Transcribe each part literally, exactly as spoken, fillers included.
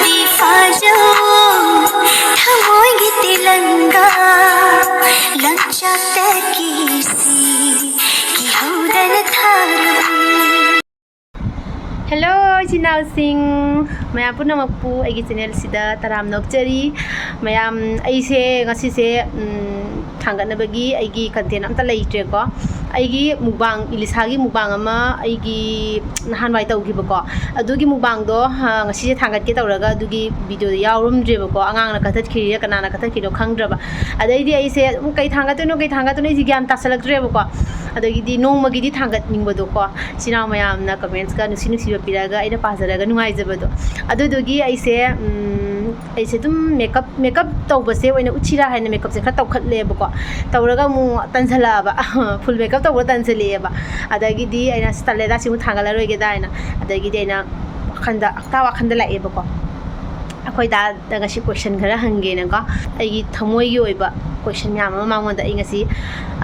ꯐꯥꯖꯧ ꯊꯃꯣꯏꯒꯤ ꯇꯦꯂꯪꯒꯥ ꯂꯝꯆꯠꯇꯒꯤ ꯁꯤ ꯀꯤꯍꯧꯗꯅ ꯊꯥꯔꯕꯅꯤ꯫ Hello, ꯏꯆꯤꯟ ꯏꯅꯥꯎꯁꯤꯡ, ꯃꯌꯥꯝ ꯄꯨꯝꯅꯃꯛꯄꯨ ꯑꯩꯒꯤ channelꯁꯤꯗ ꯇꯔꯥꯝꯅ ꯑꯣꯛꯆꯔꯤ꯫ ꯃꯌꯥꯝ, ꯑꯩꯁꯦ ꯉꯁꯤꯁꯦ, ꯎꯝ, ꯊꯥꯡꯒꯠꯅꯕꯒꯤ ꯑꯩꯒꯤ content ꯑꯝꯇ ꯂꯩꯇ꯭ꯔꯦꯀꯣ꯫ ꯑꯩꯒꯤ mukbang, ꯏꯂꯤꯁꯥꯒꯤ mukbang ꯑꯃ ꯑꯩꯒꯤ ꯅꯍꯥꯟꯋꯥꯏ ꯇꯧꯈꯤꯕꯀꯣ, ꯑꯗꯨꯒꯤ mukbangꯗꯣ, ꯑ, ꯉꯁꯤꯁꯦ ꯊꯥꯡꯒꯠꯀꯦ ꯇꯧꯔꯒ ꯑꯗꯨꯒꯤ videoꯗꯣ ꯌꯥꯎꯔꯝꯗ꯭ꯔꯦꯕꯀꯣ꯫ ꯑꯉꯥꯡꯅ ꯀꯛꯊꯠꯈꯤꯔꯤꯔꯥ ꯀꯅꯥꯅ ꯀꯛꯊꯠꯈꯤꯅꯣ ꯈꯪꯗ꯭ꯔꯕ꯫ ꯑꯗꯩꯗꯤ ꯑꯩꯁꯦ ꯑꯗꯨꯝ ꯀꯩ ꯊꯥꯡꯒꯠꯇꯣꯏꯅꯣ, ꯀꯩ ꯊꯥꯡꯒꯠꯇꯣꯏꯅꯣ, ꯑꯩꯁꯦ ꯒ꯭ꯌꯥꯟ ꯇꯥꯁꯜꯂꯛꯇ꯭ꯔꯦꯕꯀꯣ꯫ ꯑꯗꯒꯤꯗꯤ ꯅꯣꯡꯃꯒꯤꯗꯤ ꯊꯥꯡꯒꯠꯅꯤꯡꯕꯗꯣꯀꯣ, ꯏꯆꯤꯟ ꯏꯅꯥꯎ ꯃꯌꯥꯝꯅ commentsꯀ ꯅꯨꯡꯁꯤ ꯅꯨꯡꯁꯤꯕ ꯄꯤꯔꯒ ꯑꯩꯅ ꯄꯥꯖꯔꯒ ꯅꯨꯡꯉꯥꯏꯖꯕꯗꯣ꯫ ꯑꯗꯨꯗꯨꯒꯤ ꯑꯩꯁꯦ, ꯎꯝ, ꯑꯩꯁꯦ ꯑꯗꯨꯝ makeup, makeup ꯇꯧꯕꯁꯦ ꯑꯣꯏꯅ ꯎꯠꯁꯤꯔꯥ ꯍꯥꯏꯅ makeupꯁꯦ ꯈꯔ ꯇꯧꯈꯠꯂꯦꯕꯀꯣ꯫ ꯇꯧꯔꯒ ꯑꯃꯨꯛ ꯇꯟꯁꯜꯂꯛꯑꯕ꯫ Full makeup ꯇꯧꯕ ꯇꯟꯁꯜꯂꯛꯑꯦꯕ꯫ ꯑꯗꯒꯤꯗꯤ ꯑꯩꯅ "ꯑꯁ, ꯇꯜꯂꯦꯗ, ꯁꯤꯃꯨꯛ ꯊꯥꯡꯒꯠꯂꯔꯣꯏꯒꯦꯗ" ꯍꯥꯏꯅ꯫ ꯑꯗꯒꯤꯗꯤ ꯑꯩꯅ ꯋꯥꯈꯟꯗ, ꯍꯞꯇꯥ ꯋꯥꯈꯟꯗ ꯂꯥꯛꯑꯦꯕꯀꯣ꯫ ꯑꯩꯈꯣꯏ ꯗꯥꯗ ꯉꯁꯤ question ꯈꯔ ꯍꯪꯒꯦꯅꯀꯣ꯫ ꯑꯩꯒꯤ ꯊꯃꯣꯏꯒꯤ ꯑꯣꯏꯕ question ꯃꯌꯥꯝ ꯑꯃ ꯃꯉꯣꯟꯗ ꯑꯩ ꯉꯁꯤ,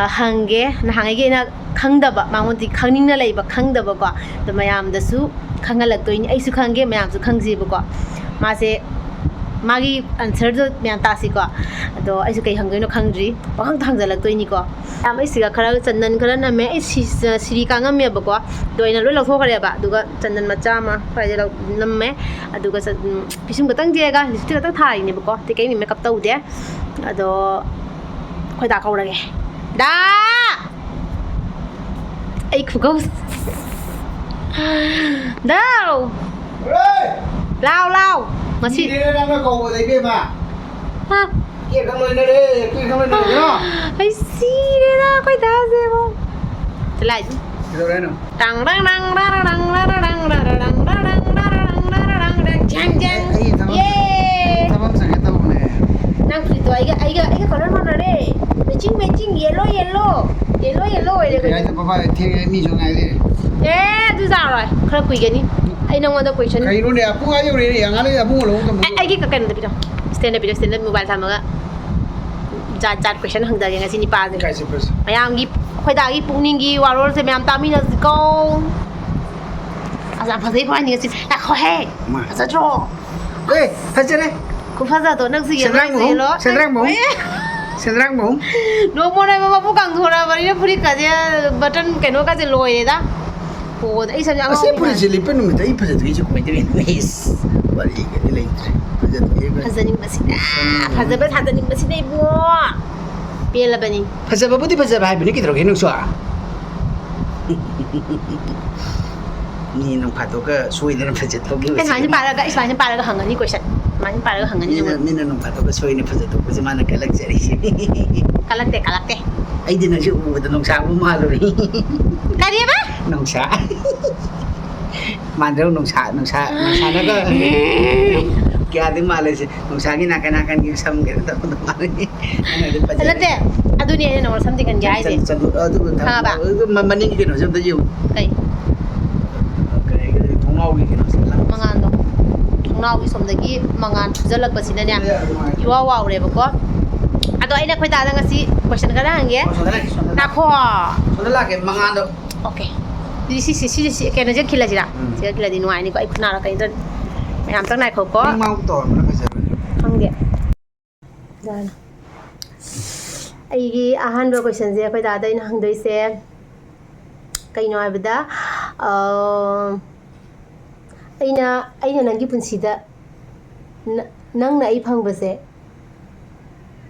ꯑ, ꯍꯪꯒꯦ꯫ ꯅꯍꯥꯟꯉꯩꯒꯤ ꯑꯩꯅ ꯈꯪꯗꯕ, ꯃꯉꯣꯟꯗꯤ ꯈꯪꯅꯤꯡꯅ ꯂꯩꯕ ꯈꯪꯗꯕꯀꯣ꯫ ꯑꯗꯣ ꯃꯌꯥꯝꯗꯁꯨ ꯈꯪꯍꯜꯂꯛꯇꯣꯏꯅꯤ, ꯑꯩꯁꯨ ꯈꯪꯒꯦ, ꯃꯌꯥꯝꯁꯨ ꯈꯪꯁꯦꯕꯀꯣ꯫ ꯃꯥꯁꯦ, ꯃꯥꯒꯤ answerꯗꯣ ꯃꯌꯥꯝ ꯇꯥꯁꯤꯀꯣ꯫ ꯑꯗꯣ ꯑꯩꯁꯨ ꯀꯩ ꯍꯪꯗꯣꯏꯅꯣ ꯈꯪꯗ꯭ꯔꯤ, ꯄꯪꯍꯪꯗ ꯍꯪꯖꯜꯂꯛꯇꯣꯏꯅꯤꯀꯣ꯫ ꯃꯌꯥꯝ, ꯑꯩ ꯁꯤꯒ ꯈꯔ ꯆꯟꯗꯟ ꯈꯔ ꯅꯝꯃꯦ꯫ ꯑꯩ ꯁꯤ-, ꯁꯤꯔꯤ ꯀꯥꯡꯉꯝꯃꯦꯕꯀꯣ, ꯑꯗꯣ ꯑꯩꯅ ꯂꯣꯏ ꯂꯧꯊꯣꯛꯈ꯭ꯔꯦꯕ꯫ ꯑꯗꯨꯒ ꯆꯟꯗꯟ ꯃꯆꯥ ꯑꯃ ꯁ꯭ꯋꯥꯏꯗ ꯂꯧ-, ꯅꯝꯃꯦ꯫ ꯑꯗꯨꯒ ꯆ-, ꯎꯝ, ꯄꯤꯁꯨꯝ ꯈꯛꯇꯪ ꯆꯦꯔꯒ lipstick ꯈꯛꯇꯪ ꯊꯥꯔꯤꯅꯦꯕꯀꯣ, ꯑꯇꯩ ꯀꯔꯤꯝ makeup ꯇꯧꯗꯦ꯫ ꯑꯗꯣ ꯑꯩꯈꯣꯏ ꯗꯥ ꯀꯧꯔꯒꯦ꯫ ꯗꯥ! ꯑꯩ ꯈꯨꯀꯧ꯫ ꯗꯥꯎ! ꯂꯥꯎ, ꯂꯥꯎ! ꯉꯁꯤ ꯁꯤꯔꯦ ꯅꯪꯅ ꯀꯧꯕꯗ, ꯏꯕꯦꯝꯃ꯫ ꯍꯥ? ꯀꯦꯛ ꯈꯪ ꯂꯣꯏꯅꯔꯦ, ꯀꯦꯛ ꯈꯪ ꯂꯣꯏꯅꯔꯦ, ꯀꯩꯅꯣ? ꯑꯩ ꯁꯤꯔꯦꯗ, ꯑꯩꯈꯣꯏ ꯗꯥꯁꯦꯕꯣ꯫ ꯆꯂꯥꯏ꯫ ꯀꯩꯗꯧꯔꯦ ꯍꯥꯏꯅꯣ? ꯇꯥꯡ ꯔꯥꯡ ꯔꯥꯡ ꯔꯥꯡ ꯔꯥꯡ ꯔꯥꯡ ꯔꯥꯡ ꯔꯥꯡ ꯔꯥꯡ ꯔꯥꯡ ꯔꯥꯡ ꯔꯥꯡ ꯔꯥꯡ ꯔꯥꯡ ꯔꯥꯡ ꯔꯥꯡ ꯔꯥꯡ ꯔꯥꯡ ꯔꯥꯡ ꯖꯪ ꯖꯪ꯫ ꯑꯩ ꯊꯕꯛ, ꯌꯦ! ꯊꯕꯛ ꯆꯠꯀꯦ ꯇꯧꯕꯅꯦ꯫ ꯅꯪ ꯐꯨꯔꯤꯠꯇꯣ ꯑꯩꯒ, ꯑꯩꯒ, ꯑꯩꯒ colour ꯃꯥꯟꯅꯔꯦ꯫ Matching, matching, yellow, yellow, yellow, yellow ꯑꯣꯏꯔꯦ ꯀꯩ ꯑꯩꯈꯣꯏꯗꯤ꯫ ꯍꯥꯏꯅꯣ, ꯄꯄꯥ? ꯊꯦꯡꯉꯦ, ꯃꯤꯁꯨ ꯉꯥꯏꯔꯦ꯫ ꯑꯦ, ꯑꯗꯨ ꯆꯥꯔꯣꯏ, ꯈꯔ ꯀꯨꯏꯒꯅꯤ꯫ ꯑꯩ ꯅꯉꯣꯟꯗ question ꯀꯩꯅꯣꯅꯦ, ꯄꯨꯡ ꯑꯥ ꯌꯧꯔꯦꯅꯦ, ꯉꯥꯏꯍꯥꯛ ꯂꯩꯔ ꯑꯕꯨꯡꯉꯣ ꯂꯧꯕ ꯇꯝꯃꯨ꯫ ꯑꯦ, ꯑꯩꯒꯤ ꯀ-, ꯀꯩꯅꯣꯗ ꯄꯤꯔꯣ, stand ꯄꯤꯔꯣ, stand mobile ꯊꯝꯃꯒ꯫ ꯖꯥꯠ ꯖꯥꯠ question ꯍꯪꯗꯒꯦ ꯉꯁꯤ ꯅꯤꯄꯥꯁꯦ꯫ ꯀꯥꯏ ꯆꯠꯄ꯭ꯔꯁꯦ? ꯃꯌꯥꯝꯒꯤ, ꯑꯩꯈꯣꯏ ꯗꯥꯒꯤ ꯄꯨꯛꯅꯤꯡꯒꯤ ꯋꯥꯔꯣꯜꯁꯦ ꯃꯌꯥꯝ ꯇꯥꯃꯤꯟꯅꯁꯤꯀꯣ꯫ ꯑꯁ, ꯌꯥꯝ ꯐꯖꯩꯀꯣ ꯍꯥꯏꯅꯤ ꯉꯁꯤ꯫ ꯉꯥꯏꯈꯣꯍꯦ! ꯃꯥ꯫ ꯐꯖꯗ꯭ꯔꯣ? ꯑꯦ, ꯐꯖꯔꯦ꯫ ꯈꯨꯐꯖꯗꯣ ꯅꯪꯁꯨ ꯌꯦꯡꯉꯣ, ꯁꯦꯟꯗ꯭ꯔꯥꯡ ꯃꯍꯨꯝ, ꯌꯦꯡꯉꯣ꯫ ꯁꯦꯟꯗ꯭ꯔꯥꯡ ꯃꯍꯨꯝ꯫ ꯑꯦ꯫ ꯁꯦꯟꯗ꯭ꯔꯥꯡ ꯃꯍꯨꯝ꯫ ꯅꯣꯡꯃ ꯅꯣꯡꯃ ꯃꯄꯨ ꯀꯥꯡꯊꯣꯔꯛꯑꯕꯅꯤꯅ ꯐꯨꯔꯤꯠꯀꯁꯦ ꯕꯇꯟ ꯀꯩꯅꯣꯒꯁꯦ ꯂꯣꯏꯔꯦꯗ꯫ ꯍꯣ, ꯑꯩ ꯁꯝꯁꯦ ꯑꯁꯤ ꯑꯉꯥꯎꯕꯤ ꯐꯨꯔꯤꯠꯁꯦ ꯃꯥꯜꯂꯦ꯫ ꯂꯤꯠꯄ ꯅꯨꯃꯤꯠꯇ ꯑꯩ ꯐꯖꯗꯣꯏꯁꯦ ꯀꯃꯥꯏꯅ ꯇꯧꯔꯤꯅꯣ? ꯏꯁ, ꯋꯥꯔꯤꯒꯗꯤ ꯂꯩꯇ꯭ꯔꯦ꯫ ꯐꯖꯗꯣꯏꯁꯦ ꯀꯩꯅꯣ꯫ ꯐꯖꯅꯤꯡꯕꯁꯤꯅ, ꯐꯖꯕ ꯁꯥꯖꯅꯤꯡꯕꯁꯤꯅ ꯏꯕꯨꯡꯉꯣ꯫ ꯄꯦꯜꯂꯕꯅꯤ꯫ ꯐꯖꯕꯕꯨꯗꯤ ꯐꯖꯕ ꯍꯥꯏꯕꯅꯤ, ꯀꯩꯗꯧꯔꯒꯦ ꯅꯪꯁꯨ? ꯃꯤ ꯅꯣꯡ ꯐꯥꯗꯣꯛꯀ ꯁꯣꯏꯗꯅ ꯐꯖꯊꯣꯛꯈꯤꯕꯁꯤ꯫ ꯑꯩ ꯁꯨꯃꯥꯏꯅ ꯄꯥꯔꯒ, ꯑꯩ ꯁꯨꯃꯥꯏꯅ ꯄꯥꯔꯒ ꯍꯪꯉꯅꯤ question꯫ ꯁꯨꯃꯥꯏꯅ ꯄꯥꯔꯒ ꯍꯪꯉꯅꯤ ꯃꯤꯅ, ꯅꯉꯣꯟꯗ꯫ ꯃꯤꯅ ꯅꯣꯡ ꯐꯥꯗꯣꯛꯀ ꯁꯣꯏꯅ ꯐꯖꯊꯣꯛꯄꯁꯦ ꯃꯥꯅ ꯀꯜꯂꯛꯆꯔꯤꯁꯦ꯫ ꯀꯜꯂꯛꯇꯦ, ꯀꯜꯂꯛꯇꯦ꯫ ꯑꯩꯗꯤ ꯅꯪꯁꯦ ꯎꯕꯗ ꯅꯣꯡꯁꯥꯕꯨ ꯃꯥꯜꯂꯨꯔꯦ꯫ ꯀꯔꯤꯕ? ꯅꯣꯡꯁꯥ꯫ ꯃꯥꯟꯗ꯭ꯔꯣ? ꯅꯣꯡꯁꯥ, ꯅꯣꯡꯁꯥ, ꯅꯣꯡꯁꯥꯅꯒ ꯀꯌꯥꯗꯤ ꯃꯥꯜꯂꯦꯁꯦ꯫ ꯅꯣꯡꯁꯥꯒꯤ ꯅꯥꯀꯟ ꯅꯥꯀꯟꯒꯤ ꯁꯝ ꯀꯩꯅꯣ ꯇꯧꯕꯗꯣ ꯃꯥꯜꯂꯦ꯫ ꯅꯪꯅꯗꯤ ꯐꯖꯔꯦ꯫ ꯅꯠꯇꯦ, ꯑꯗꯨꯅꯦ ꯑꯩꯅ ꯅꯉꯣꯟꯗ ꯁꯝ ꯊꯤꯡꯍꯟꯒꯦ ꯍꯥꯏꯁꯦ꯫ ꯆꯠ-, ꯆꯠꯂꯨ, ꯑꯗꯨ ꯊꯝꯃꯣ꯫ ꯈꯪꯉꯕ? ꯑꯗꯨ ꯃ-, ꯃꯅꯤꯡꯒꯤ ꯀꯩꯅꯣꯁꯦ ꯑꯝꯇ ꯌꯦꯡꯉꯨ꯫ ꯀꯩ? ꯀꯔꯤ, ꯀꯔꯤ, ꯊꯣꯡꯅꯥꯎꯒꯤ ꯀꯩꯅꯣꯁꯦ ꯂꯥꯛ-, ꯃꯉꯥꯜꯗꯣ꯫ ꯊꯣꯡꯅꯥꯎꯒꯤ ꯁꯣꯝꯗꯒꯤ ꯃꯉꯥꯜ ꯐꯨꯖꯜꯂꯛꯄꯁꯤꯅꯅꯦ, ꯌꯥꯔꯦ, ꯌꯥꯔꯦ, ꯅꯨꯡꯉꯥꯏꯔꯦ꯫ ꯏꯋꯥ ꯋꯥꯎꯔꯦꯕꯀꯣ꯫ ꯑꯗꯣ ꯑꯩꯅ ꯑꯩꯈꯣꯏ ꯗꯥꯗ ꯉꯁꯤ question ꯈꯔ ꯍꯪꯒꯦ꯫ ꯑꯣ, ꯁꯣꯝꯗ ꯂꯥꯛꯀꯦ, ꯁꯣꯝꯗ ꯂꯥꯛꯀꯦ꯫ ꯉꯥꯏꯈꯣ꯫ ꯁꯣꯝꯗ ꯂꯥꯛꯀꯦ, ꯃꯉꯥꯜꯗꯣ꯫ Okay꯫ ꯑꯗꯨꯗꯤ ꯁꯤ, ꯁꯤ, ꯁꯤ, ꯁꯤ, ꯀꯩꯅꯣꯁꯦ ꯈꯤꯜꯂꯁꯤꯔꯥ? ꯎꯝ꯫ ꯁꯤꯗ ꯈꯤꯜꯂꯗꯤ ꯅꯨꯡꯉꯥꯏꯅꯤꯀꯣ꯫ ꯑꯩ ꯈꯨꯠ ꯅꯥꯔꯛꯀꯅꯤ꯫ ꯃꯌꯥꯝ ꯇꯪ ꯉꯥꯏꯈꯣꯀꯣ꯫ ꯅꯪ ꯃꯥꯕꯨ ꯇꯧꯔꯝꯕꯅ ꯐꯖꯕꯅꯦ꯫ ꯈꯪꯗꯦ꯫ ꯌꯥꯔꯦ꯫ ꯑꯩꯒꯤ ꯑꯍꯥꯟꯕ questionꯁꯦ ꯑꯩꯈꯣꯏ ꯗꯥꯗ ꯑꯩꯅ ꯍꯪꯗꯣꯏꯁꯦ ꯀꯩꯅꯣ ꯍꯥꯏꯕꯗ, ꯑ, ꯑꯩꯅ, ꯑꯩꯅ ꯅꯪꯒꯤ ꯄꯨꯟꯁꯤꯗ, ꯅ-, ꯅꯪꯅ ꯑꯩ ꯐꯪꯕꯁꯦ,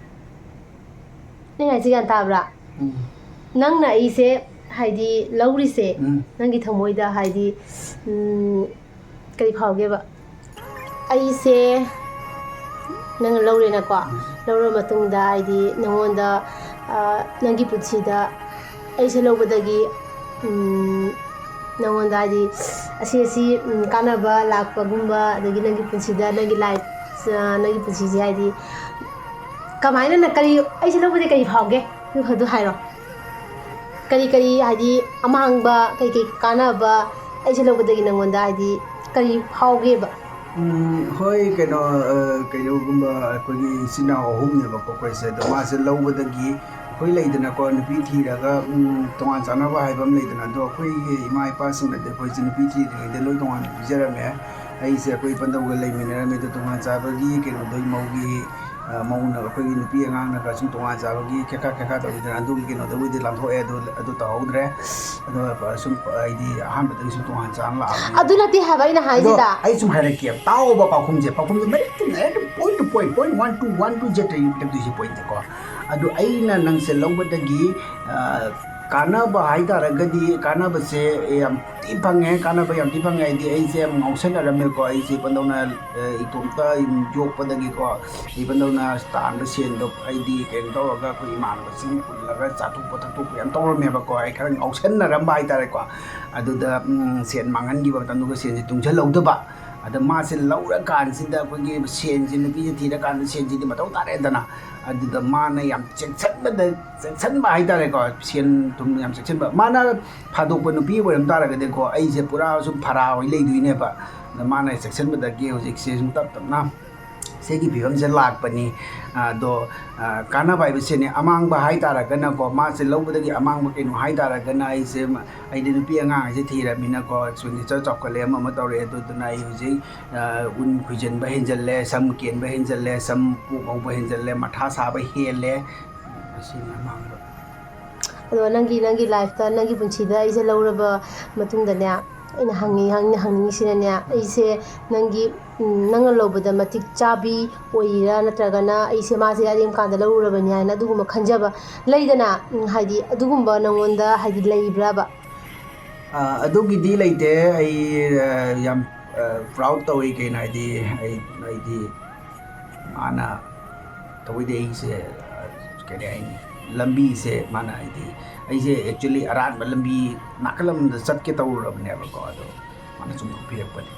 ꯑꯩꯅ ꯍꯥꯏꯁꯦ ꯒ꯭ꯌꯥꯟ ꯇꯥꯕ꯭ꯔꯥ? ꯎꯝ꯫ ꯅꯪꯅ ꯑꯩꯁꯦ, ꯍꯥꯏꯗꯤ, ꯂꯧꯔꯤꯁꯦ, ꯎꯝ꯫ ꯅꯪꯒꯤ ꯊꯃꯣꯏꯗ, ꯍꯥꯏꯗꯤ, ꯎꯝ, ꯀꯔꯤ ꯐꯥꯎꯒꯦꯕ? ꯑꯩꯁꯦ ꯅꯪꯅ ꯂꯧꯔꯦꯅꯀꯣ, ꯎꯝ꯫ ꯂꯧꯔ ꯃꯇꯨꯡꯗ, ꯍꯥꯏꯗꯤ, ꯅꯉꯣꯟꯗ, ꯑ, ꯅꯪꯒꯤ ꯄꯨꯟꯁꯤꯗ ꯑꯩꯁꯦ ꯂꯧꯕꯗꯒꯤ, ꯎꯝ, ꯅꯉꯣꯟꯗ, ꯍꯥꯏꯗꯤ, ꯑꯁꯤ, ꯑꯁꯤ, ꯎꯝ, ꯀꯥꯟꯅꯕ ꯂꯥꯛꯄꯒꯨꯝꯕ, ꯑꯗꯒꯤ ꯅꯪꯒꯤ ꯄꯨꯟꯁꯤꯗ, ꯅꯪꯒꯤ life, ꯑ, ꯅꯪꯒꯤ ꯄꯨꯟꯁꯤꯁꯦ, ꯍꯥꯏꯗꯤ, ꯀꯃꯥꯏꯅ ꯅ-, ꯀꯔꯤ, ꯑꯩꯁꯦ ꯂꯧꯕꯗꯤ ꯀꯔꯤ ꯐꯥꯎꯒꯦ? ꯑꯗꯨ, ꯑꯗꯨ ꯍꯥꯏꯔꯣ꯫ ꯀꯔꯤ, ꯀꯔꯤ, ꯍꯥꯏꯗꯤ, ꯑꯃꯥꯡꯕ, ꯀꯩ, ꯀꯩ ꯀꯥꯟꯅꯕ ꯑꯩꯁꯦ ꯂꯧꯕꯗꯒꯤ ꯅꯪꯉꯣꯟꯗ, ꯍꯥꯏꯗꯤ, ꯀꯔꯤ ꯐꯥꯎꯒꯦꯕ? ꯎꯝ, ꯍꯣꯏ, ꯀꯩꯅꯣ, ꯑ, ꯀꯩꯅꯣꯒꯨꯝꯕ, ꯑꯩꯈꯣꯏꯒꯤ ꯏꯆꯤꯟ ꯏꯅꯥꯎ ꯑꯍꯨꯝꯅꯦꯕꯀꯣ ꯑꯩꯈꯣꯏꯁꯦ꯫ ꯑꯗꯣ ꯃꯥꯁꯦ ꯂꯧꯕꯗꯒꯤ, ꯑꯩꯈꯣꯏ ꯂꯩꯗꯅꯀꯣ, ꯅꯨꯄꯤ ꯊꯤꯔꯒ, ꯎꯝ, ꯇꯣꯉꯥꯟ ꯆꯥꯟꯅꯕ ꯍꯥꯏꯕ ꯑꯃ ꯂꯩꯗꯅ, ꯑꯗꯣ ꯑꯩꯈꯣꯏꯒꯤ ꯏꯃꯥ ꯏꯄꯥꯁꯤꯡꯅꯗꯤ ꯑꯩꯈꯣꯏꯁꯦ ꯅꯨꯄꯤ ꯊꯤꯗ꯭ꯔꯤꯉꯩꯗ ꯂꯣꯏ ꯇꯣꯉꯥꯟꯅ ꯄꯤꯖꯔꯝꯃꯦ꯫ ꯑꯩꯁꯦ ꯑꯩꯈꯣꯏ ꯄꯟꯗꯧꯒ ꯂꯩꯃꯤꯟꯅꯔꯝꯃꯤ, ꯑꯗꯨ ꯇꯣꯉꯥꯟ ꯆꯥꯕꯒꯤ ꯀꯩꯅꯣꯗꯣ ꯃꯧꯒꯤ, ꯑ, ꯃꯧꯅ ꯑꯩꯈꯣꯏꯒꯤ ꯅꯨꯄꯤ ꯑꯉꯥꯡꯅꯒ ꯁꯨꯝ ꯇꯣꯉꯥꯟ ꯆꯥꯕꯒꯤ ꯈꯦꯈꯥ ꯈꯦꯈꯥ ꯇꯧꯕꯤꯗꯅ ꯑꯗꯨꯒꯤ ꯀꯩꯅꯣꯗꯨꯕꯨꯗꯤ ꯂꯥꯟꯊꯣꯛꯑꯦ, ꯑꯗꯨ, ꯑꯗꯨ ꯇꯧꯍꯧꯗ꯭ꯔꯦ꯫ ꯑꯗꯣ, ꯑ, ꯁꯨꯝ ꯑꯩꯗꯤ ꯑꯍꯥꯟꯕꯗꯒꯤ ꯁꯨꯝ ꯇꯣꯉꯥꯟ ꯆꯥꯕ ꯂꯥꯛꯑꯕꯅꯤ꯫ ꯑꯗꯨ ꯅꯠꯇꯦ ꯍꯥꯏꯕ ꯑꯩꯅ ꯑꯗꯣ ꯍꯥꯏꯁꯤꯗ꯫ ꯑꯩ ꯁꯨꯝ ꯍꯥꯏꯔꯛꯀꯦ, ꯇꯥꯎꯑꯣꯕ ꯄꯥꯎꯈꯨꯝꯁꯦ, ꯄꯥꯎꯈꯨꯝꯁꯦ ꯃꯔꯤꯛ ꯆꯨꯝꯅ ꯍꯦꯛꯇ point to point, point one to one to Z ꯇ ꯄꯤꯔꯛꯇꯣꯏꯁꯦ pointꯁꯦꯀꯣ꯫ ꯑꯗꯨ ꯑꯩꯅ ꯅꯪꯁꯦ ꯂꯧꯕꯗꯒꯤ, ꯑ, ꯀꯥꯟꯅꯕ ꯍꯥꯏꯇꯥꯔꯒꯗꯤ, ꯀꯥꯟꯅꯕꯁꯦ ꯌꯥꯝ ꯊꯤ ꯐꯪꯉꯦ, ꯀꯥꯟꯅꯕ ꯌꯥꯝ ꯊꯤ ꯐꯪꯉꯦ꯫ ꯍꯥꯏꯗꯤ ꯑꯩꯁꯦ ꯌꯥꯝ ꯉꯥꯎꯁꯟꯅꯔꯝꯃꯦꯀꯣ꯫ ꯑꯩꯁꯦ ꯄꯟꯗꯧꯅ, ꯑ, ꯏꯇꯣꯝꯇ ꯌꯣꯛꯄꯗꯒꯤꯀꯣ, ꯏꯕꯟꯗꯧꯅ ꯇꯥꯟꯕ ꯁꯦꯟꯗꯣ ꯑꯩꯗꯤ ꯀꯩꯅꯣ ꯇꯧꯔꯒ ꯑꯩꯈꯣꯏ ꯏꯃꯥꯟꯅꯕꯁꯤꯡ ꯄꯨꯜꯂꯒ ꯆꯥꯊꯣꯛꯄ ꯊꯛꯇꯣꯛꯄ ꯌꯥꯝ ꯇꯧꯔꯝꯃꯦꯕꯀꯣ꯫ ꯑꯩ ꯈꯔ ꯉꯥꯎꯁꯟꯅꯔꯝꯕ ꯍꯥꯏꯇꯥꯔꯦꯀꯣ꯫ ꯑꯗꯨꯗ, ꯎꯝ, ꯁꯦꯟ ꯃꯥꯡꯍꯟꯈꯤꯕ ꯃꯇꯝꯗꯨꯒ ꯁꯦꯟꯁꯦ ꯇꯨꯡꯁꯤꯜꯍꯧꯗꯕ꯫ ꯑꯗ ꯃꯥꯁꯦ ꯂꯧꯔꯀꯥꯟꯁꯤꯗ ꯑꯩꯈꯣꯏꯒꯤ ꯁꯦꯟꯁꯦ, ꯅꯨꯄꯤꯁꯦ ꯊꯤꯔꯀꯥꯟꯗ ꯁꯦꯟꯁꯤꯗꯤ ꯃꯊꯧ ꯇꯥꯔꯦꯗꯅ꯫ ꯑꯗꯨꯗ ꯃꯥꯅ ꯌꯥꯝ ꯆꯦꯛꯁꯤꯟꯕꯗ, ꯆꯦꯛꯁꯤꯟꯕ ꯍꯥꯏꯇꯥꯔꯦꯀꯣ, ꯁꯦꯟ ꯊꯨꯝ ꯌꯥꯝ ꯆꯦꯛꯁꯤꯟꯕ꯫ ꯃꯥꯅ ꯐꯥꯗꯣꯛꯄ ꯅꯨꯄꯤ ꯑꯣꯏꯔꯝ ꯇꯥꯔꯒꯗꯤꯀꯣ, ꯑꯩꯁꯦ ꯄꯨꯔꯥ ꯁꯨꯝ ꯐꯔꯥ ꯑꯣꯏ ꯂꯩꯗꯣꯏꯅꯦꯕ꯫ ꯑꯗ ꯃꯥꯅ ꯆꯦꯛꯁꯤꯟꯕꯗꯒꯤ ꯍꯧꯖꯤꯛꯁꯦ ꯁꯨꯝ ꯇꯞ ꯇꯞꯅ ꯁꯤꯒꯤ ꯐꯤꯕꯝꯁꯦ ꯂꯥꯛꯄꯅꯤ꯫ ꯑꯗꯣ, ꯑ, ꯀꯥꯟꯅꯕ ꯍꯥꯏꯕꯁꯤꯅꯦ, ꯑꯃꯥꯡꯕ ꯍꯥꯏ ꯇꯥꯔꯒꯅꯀꯣ, ꯃꯥꯁꯦ ꯂꯧꯕꯗꯒꯤ ꯑꯃꯥꯡꯕ ꯀꯩꯅꯣ ꯍꯥꯏ ꯇꯥꯔꯒꯅ, ꯑꯩꯁꯦ ꯃ-, ꯑꯩꯗꯤ ꯅꯨꯄꯤ ꯑꯉꯥꯡ ꯍꯥꯏꯁꯦ ꯊꯤꯔꯕꯅꯤꯅꯀꯣ, expenditure ꯆꯥꯎꯈꯠꯂꯦ, ꯑꯃ ꯑꯃ ꯇꯧꯔꯦ꯫ ꯑꯗꯨꯗꯨꯅ ꯑꯩ ꯍꯧꯖꯤꯛ, ꯑ, ꯎꯟ ꯈꯨꯏꯖꯤꯟꯕ ꯍꯦꯟꯖꯜꯂꯦ, ꯁꯝ ꯀꯦꯟꯕ ꯍꯦꯟꯖꯜꯂꯦ, ꯁꯝ ꯄꯣꯛ ꯍꯧꯕ ꯍꯦꯟꯖꯜꯂꯦ, ꯃꯊꯥ ꯁꯥꯕ ꯍꯦꯜꯂꯦ꯫ ꯑꯁꯤꯅꯤ ꯑꯃꯥꯡꯕ꯫ ꯑꯗꯣ ꯅꯪꯒꯤ, ꯅꯪꯒꯤ lifeꯇ, ꯅꯪꯒꯤ ꯄꯨꯟꯁꯤꯗ ꯑꯩꯁꯦ ꯂꯧꯔꯕ ꯃꯇꯨꯡꯗꯅꯦ, ꯑꯩꯅ ꯍꯪꯉꯤ, ꯑꯩꯅ ꯍꯪꯅꯤꯡꯉꯤꯁꯤꯅꯅꯦ, ꯑꯩꯁꯦ ꯅꯪꯒꯤ, ꯎꯝ, ꯅꯪꯅ ꯂꯧꯕꯗ ꯃꯇꯤꯛ ꯆꯥꯕꯤ ꯑꯣꯏꯔꯤꯔꯥ, ꯅꯠꯇ꯭ꯔꯒꯅ ꯑꯩꯁꯦ ꯃꯥꯁꯦ ꯑꯔꯦꯝ ꯀꯥꯟꯗ ꯂꯧꯔꯨꯔꯕꯅꯤ ꯍꯥꯏꯅ ꯑꯗꯨꯒꯨꯝꯕ ꯈꯟꯖꯕ ꯂꯩꯗꯅ, ꯎꯝ, ꯍꯥꯏꯗꯤ ꯑꯗꯨꯒꯨꯝꯕ ꯅꯪꯉꯣꯟꯗ ꯍꯥꯏꯗꯤ ꯂꯩꯕ꯭ꯔꯕ? ꯑ, ꯑꯗꯨꯒꯤꯗꯤ ꯂꯩꯇꯦ꯫ ꯑꯩ, ꯑ, ꯌꯥꯝ, ꯑ, proud ꯇꯧꯏ꯫ ꯀꯩꯅꯣ ꯍꯥꯏꯗꯤ, ꯑꯩ, ꯑꯩꯗꯤ ꯃꯥꯅ ꯊꯧꯑꯣꯏꯗꯤ ꯑꯩꯁꯦ, ꯑ, ꯀꯔꯤ ꯍꯥꯏꯅꯤ, ꯂꯝꯕꯤꯁꯦ ꯃꯥꯅ ꯍꯥꯏꯗꯤ, ꯑꯩꯁꯦ actually ꯑꯔꯥꯟꯕ ꯂꯝꯕꯤ ꯅꯥꯀꯜ ꯑꯃꯗ ꯆꯠꯀꯦ ꯇꯧꯔꯨꯔꯕꯅꯦꯕꯀꯣ, ꯑꯗꯣ ꯃꯥꯅ ꯆꯨꯝꯊꯣꯛꯄꯤꯔꯛꯄꯅꯦ꯫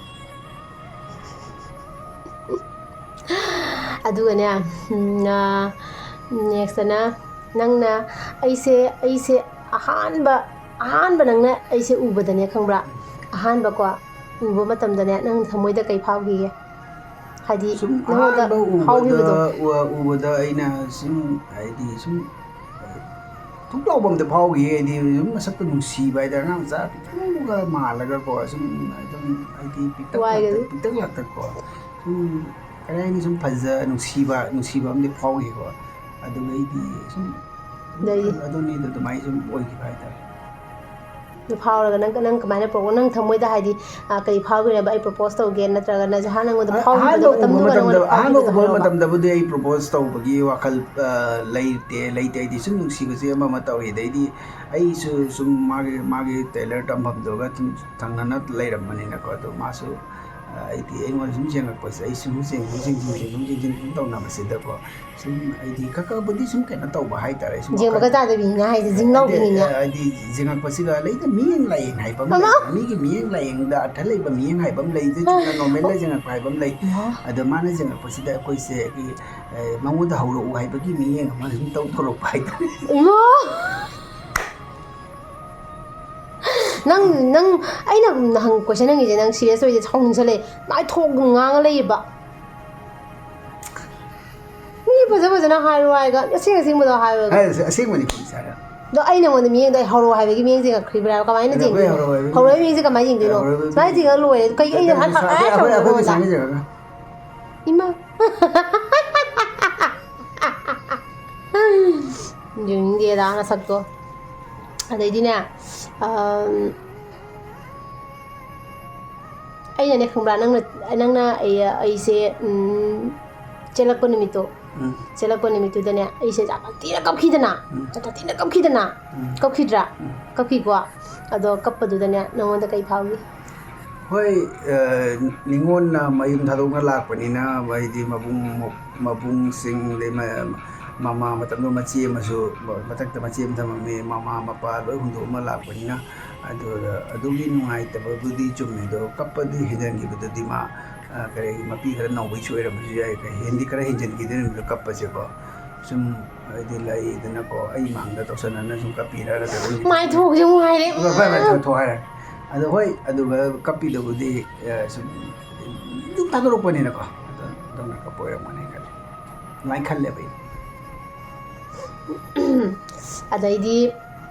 ꯑꯗꯨꯒꯅꯦ, ꯎꯝ, ꯑ, next ꯅ ꯅꯪꯅ ꯑꯩꯁꯦ, ꯑꯩꯁꯦ ꯑꯍꯥꯟꯕ, ꯑꯍꯥꯟꯕ ꯅꯪꯅ ꯑꯩꯁꯦ ꯎꯕꯗꯅꯦ, ꯈꯪꯕ꯭ꯔꯥ? ꯑꯍꯥꯟꯕꯀꯣ, ꯎꯕ ꯃꯇꯝꯗꯅꯦ, ꯅꯪ ꯊꯃꯣꯏꯗ ꯀꯩ ꯐꯥꯎꯈꯤꯒꯦ? ꯍꯥꯏꯗꯤ ꯁꯨꯝ ꯅꯉꯣꯟꯗ ꯑꯍꯥꯟꯕ ꯎꯕꯗ, ꯐꯥꯎꯈꯤꯕꯗꯣ꯫ ꯎ-, ꯎꯕꯗ ꯑꯩꯅ ꯁꯨꯝ, ꯍꯥꯏꯗꯤ ꯁꯨꯝ, ꯑ, ꯊꯨꯛ ꯂꯥꯎꯕ ꯑꯝꯗ ꯐꯥꯎꯈꯤ꯫ ꯍꯥꯏꯗꯤ ꯁꯨꯝ ꯃꯁꯛꯇꯣ ꯅꯨꯡꯁꯤꯕ ꯍꯥꯏꯗꯤ ꯑꯉꯥꯡ ꯃꯆꯥ ꯄꯤꯛꯇ꯭ꯔꯨꯒ ꯃꯥꯜꯂꯒꯀꯣ, ꯁꯨꯝ ꯑꯗꯨꯝ ꯍꯥꯏꯗꯤ ꯄꯤꯛꯇꯛ ꯋꯥꯏꯒꯗꯤ꯫ ꯂꯥꯛꯇꯛ, ꯄꯤꯛꯇꯛ ꯂꯥꯛꯇꯛꯀꯣ, ꯁꯨꯝ ꯀꯔꯤ ꯍꯥꯏꯅꯤ, ꯁꯨꯝ ꯐꯖ ꯅꯨꯡꯁꯤꯕ, ꯅꯨꯡꯁꯤꯕ ꯑꯃꯗꯤ ꯐꯥꯎꯈꯤꯀꯣ꯫ ꯑꯗꯨꯒ ꯑꯩꯗꯤ ꯁꯨꯝ ꯑꯗꯩꯗꯤ? ꯑꯗꯨꯅꯤꯗ, ꯑꯗꯨꯃꯥꯏꯅ ꯁꯨꯝ ꯑꯣꯏꯈꯤꯕ ꯍꯥꯏꯇꯥꯔꯦ꯫ ꯑꯗꯨ ꯐꯥꯎꯔꯒ ꯅꯪ, ꯅꯪ ꯀꯃꯥꯏꯅ ꯄꯣꯛꯄ? ꯅꯪ ꯊꯃꯣꯏꯗ ꯍꯥꯏꯗꯤ, ꯑ, ꯀꯔꯤ ꯐꯥꯎꯈꯤꯅꯦꯕ? "ꯑꯩ ꯄ꯭ꯔꯣꯄꯣꯁ ꯇꯧꯒꯦ," ꯅꯠꯇ꯭ꯔꯒꯅ ꯖꯍꯥꯟ ꯅꯪꯉꯣꯟꯗ ꯑ-, ꯐꯥꯎꯈꯤꯕꯗꯣ ꯑꯍꯥꯟꯕ ꯎꯕ ꯃꯇꯝꯗꯨꯗ ꯃꯇꯝꯗ, ꯅꯪꯉꯣꯟꯗ ꯑꯍꯥꯟꯕ ꯐꯥꯎꯈꯤꯕꯗꯣ ꯎꯕ ꯍꯥꯏꯔꯛꯑꯣꯕ꯫ ꯃꯇꯝꯗꯕꯨꯗꯤ ꯑꯩ ꯄ꯭ꯔꯣꯄꯣꯁ ꯇꯧꯕꯒꯤ ꯋꯥꯈꯜ, ꯑ, ꯂꯩꯇꯦ, ꯂꯩꯇꯦ꯫ ꯑꯩꯗꯤ ꯁꯨꯝ ꯅꯨꯡꯁꯤꯕꯁꯦ ꯑꯃ ꯑꯃ ꯇꯧꯔꯤ꯫ ꯑꯗꯩꯗꯤ ꯑꯩꯁꯨ ꯁꯨꯝ ꯃꯥꯒꯤ, ꯃꯥꯒꯤ ꯇꯦꯂꯔ ꯇꯝꯐꯝꯗꯨꯒ ꯁꯨꯝ ꯊꯪꯅꯅ ꯂꯩꯔꯝꯕꯅꯤꯅꯀꯣ꯫ ꯑꯗꯣ ꯃꯥꯁꯨ, ꯑ, ꯑꯩꯗꯤ ꯑꯩꯉꯣꯟꯗ ꯁꯨꯝ ꯌꯦꯡꯉꯛꯄꯁꯦ, ꯑꯩ ꯁꯨꯝ ꯌꯦꯡ-, ꯁꯨꯝ ꯌꯦꯡ-, ꯁꯨꯝ ꯌꯦꯡ-, ꯁꯨꯝ ꯌꯦꯡ-, ꯁꯨꯝ ꯇꯧꯅꯕꯁꯤꯗꯀꯣ, ꯁꯨꯝ ꯑꯩꯗꯤ ꯈꯔ ꯈꯔꯕꯨꯗꯤ ꯁꯨꯝ ꯀꯩꯅꯣ ꯇꯧꯕ ꯍꯥꯏꯇꯥꯔꯦ, ꯁꯨꯝ ꯌꯦꯡꯕꯒ ꯋꯥꯈꯜ ꯇꯥꯗꯕꯤꯅꯤꯅ ꯍꯥꯏꯁꯦ, ꯖꯤꯡ ꯂꯥꯎꯕꯤꯅꯤꯅꯦ꯫ ꯍꯥꯏꯗꯤ, ꯍꯥꯏꯗꯤ ꯌꯦꯡꯉꯛꯄꯁꯤꯒ ꯂꯩꯗ, ꯃꯤꯠꯌꯦꯡ ꯂꯥꯏꯌꯦꯡ ꯍꯥꯏꯕ ꯑꯃ ꯑꯃ? ꯂꯩ, ꯃꯤꯒꯤ ꯃꯤꯠꯌꯦꯡ ꯂꯥꯏꯌꯦꯡꯗ ꯑꯔꯊ ꯂꯩꯕ ꯃꯤꯠꯌꯦꯡ ꯍꯥꯏꯕ ꯑꯃ ꯂꯩ, ꯑꯗꯨ ꯆꯨꯝꯅ ꯅꯣꯔꯃꯦꯜꯗ ꯌꯦꯡꯉꯛꯄ ꯍꯥꯏꯕ ꯑꯃ ꯂꯩ꯫ ꯏꯃꯥ꯫ ꯑꯗꯣ ꯃꯥꯅ ꯌꯦꯡꯉꯛꯄꯁꯤꯗ ꯑꯩꯈꯣꯏꯁꯦ ꯑꯩꯈꯣꯏꯒꯤ, ꯑꯦ, ꯃꯉꯣꯟꯗ ꯍꯧꯔꯛꯎ ꯍꯥꯏꯕꯒꯤ ꯃꯤꯠꯌꯦꯡ ꯑꯃ ꯁꯨꯝ ꯇꯧꯊꯣꯔꯛꯄ ꯍꯥꯏꯇꯥꯔꯦ꯫ ꯏꯃꯥ! ꯅꯪ, ꯅꯪ, ꯑꯩꯅ ꯅꯍꯪ ꯀꯣꯏꯁꯟ ꯍꯪꯉꯤꯁꯦ, ꯅꯪ ꯁꯤꯔꯤꯌꯁ ꯑꯣꯏꯗꯦ, ꯁꯥꯎꯅꯤꯡꯁꯜꯂꯛꯑꯦ꯫ ꯃꯥꯏ ꯊꯣꯛ ꯑꯗꯨꯝ ꯉꯥꯡꯉ ꯂꯩꯌꯦꯕ꯫ ꯃꯤ ꯐꯖ ꯐꯖꯅ ꯍꯥꯏꯔꯣ ꯍꯥꯏꯔꯒ, ꯑꯁꯦꯡ ꯑꯁꯦꯡꯕꯗꯣ ꯍꯥꯏꯔꯒ꯫ ꯑꯦ, ꯑꯁꯦꯡꯕꯅꯤ, ꯀꯩ ꯆꯥꯔꯦ? ꯑꯗꯣ ꯑꯩ ꯅꯉꯣꯟꯗ ꯃꯤꯠꯌꯦꯡꯗꯣ ꯑꯩ ꯍꯧꯔꯛꯑꯣ ꯍꯥꯏꯕꯒꯤ ꯃꯤꯠꯌꯦꯡꯁꯦ ꯉꯛꯈ꯭ꯔꯤꯕ꯭ꯔꯥ ꯍꯥꯏꯕ? ꯀꯃꯥꯏꯅ ꯑꯗꯣ ꯑꯩꯈꯣꯏ ꯌꯦꯡꯗꯣꯏꯅꯣ? ꯍꯧꯔꯛꯑꯣ ꯍꯥꯏꯕꯒꯤ ꯍꯧꯔꯛꯑꯣ ꯃꯤꯠꯌꯦꯡꯁꯦ ꯀꯃꯥꯏꯅ ꯌꯦꯡꯗꯣꯏꯅꯣ? ꯍꯧꯔꯛꯑꯣ ꯍꯥꯏꯕꯒꯤ ꯁꯨꯃꯥꯏꯅ ꯌꯦꯡꯉꯒ ꯂꯣꯏꯔꯦ꯫ ꯀꯩ ꯑꯩꯅ ꯑꯩꯈꯣꯏ, ꯍꯥꯏ-, ꯑꯩꯈꯣꯏ, ꯍꯥꯏ-, ꯑꯩꯈꯣꯏ, ꯑꯩꯈꯣꯏ ꯍꯥꯏꯔꯛꯑꯣ ꯁꯨꯃꯥꯏꯅ ꯌꯦꯡꯉꯒ꯫ ꯏꯃꯥ꯫ ꯌꯦꯡꯅꯤꯡꯗꯦꯗ ꯅꯁꯛꯇꯣ꯫ ꯑꯗꯩꯗꯤꯅꯦ, ꯑꯝ, ꯑꯩꯅꯅꯦ ꯈꯪꯕ꯭ꯔꯥ, ꯅꯪꯅ, ꯅꯪꯅ ꯑꯩ, ꯑꯩꯁꯦ, ꯎꯝ, ꯆꯦꯜꯂꯛꯄ ꯅꯨꯃꯤꯠꯇꯣ, ꯎꯝ꯫ ꯆꯦꯜꯂꯛꯄ ꯅꯨꯃꯤꯠꯇꯨꯗꯅꯦ, ꯑꯩꯁꯦ ꯌꯥꯝ ꯊꯤꯅ ꯀꯞꯈꯤꯗꯅ, ꯎꯝ꯫ ꯌꯥꯝ ꯊꯤꯅ ꯀꯞꯈꯤꯗꯅ, ꯎꯝ꯫ ꯀꯞꯈꯤꯗ꯭ꯔꯥ? ꯎꯝ꯫ ꯀꯞꯈꯤꯀꯣ꯫ ꯑꯗꯣ ꯀꯞꯄꯗꯨꯗꯅꯦ, ꯅꯉꯣꯟꯗ ꯀꯩ ꯐꯥꯎꯏ? ꯍꯣꯏ, ꯑ, ꯅꯤꯉꯣꯟꯅ ꯃꯌꯨꯝ ꯊꯥꯗꯣꯛꯅ ꯂꯥꯛꯄꯅꯤꯅ, ꯍꯥꯏꯗꯤ ꯃꯕꯨꯡ, ꯃꯕꯨꯡꯁꯤꯡ, ꯑꯗꯩ ꯃ-, ꯃꯃꯥ, ꯃꯇꯝꯗꯨꯗ ꯃꯆꯦ ꯑꯃꯁꯨ, ꯃꯊꯛꯇ ꯃꯆꯦ ꯑꯃ ꯊꯝꯃꯝꯃꯦ, ꯃꯃꯥ, ꯃꯄꯥ ꯂꯣꯏ ꯍꯨꯟꯗꯣꯛꯑꯃ ꯂꯥꯛꯄꯅꯤꯅ, ꯑꯗꯨꯗ ꯑꯗꯨꯒꯤ ꯅꯨꯡꯉꯥꯏꯇꯕꯕꯨꯗꯤ ꯆꯨꯝꯃꯦ, ꯑꯗꯣ ꯀꯞꯄꯗꯤ ꯍꯦꯟꯖꯟꯈꯤꯕꯗꯨꯗꯤ ꯃꯥ, ꯑ, ꯀꯔꯤ, ꯃꯄꯤ ꯈꯔ ꯅꯧꯕꯩꯁꯨ ꯑꯣꯏꯔꯝꯕꯁꯨ ꯌꯥꯏ, ꯍꯦꯟꯗꯤ ꯈꯔ ꯍꯦꯟꯖꯟꯈꯤꯗꯣꯏꯅꯦꯕ ꯀꯞꯄꯁꯦꯀꯣ꯫ ꯁꯨꯝ ꯍꯥꯏꯗꯤ ꯂꯩꯗꯅꯀꯣ, ꯑꯩ ꯃꯥꯡꯗ ꯇꯧꯁꯟꯅꯅ ꯁꯨꯝ ꯀꯞꯄꯤꯔꯒ ꯀꯩꯅꯣꯝꯗꯤ ꯃꯥꯏ ꯊꯣꯛꯁꯦ ꯑꯃꯨꯛ ꯍꯥꯏꯔꯦ꯫ ꯍꯣꯏ, ꯍꯣꯏ, ꯍꯣꯏ, ꯊꯣꯛ ꯍꯥꯏꯔꯦ꯫ ꯑꯗꯣ ꯍꯣꯏ, ꯑꯗꯨꯒ ꯀꯞꯄꯤꯗꯨꯕꯨꯗꯤ, ꯑ, ꯁꯨꯝ ꯑꯗꯨꯝ ꯊꯥꯗꯣꯔꯛꯄꯅꯤꯅꯀꯣ, ꯑꯗꯣ ꯑꯗꯨꯝꯅ ꯀꯞꯄ ꯑꯣꯏꯔꯝꯒꯅꯤ ꯈꯜꯂꯤ꯫ ꯑꯗꯨꯃꯥꯏꯅ ꯈꯜꯂꯦꯕ ꯑꯩ꯫ ꯑꯗꯩꯗꯤ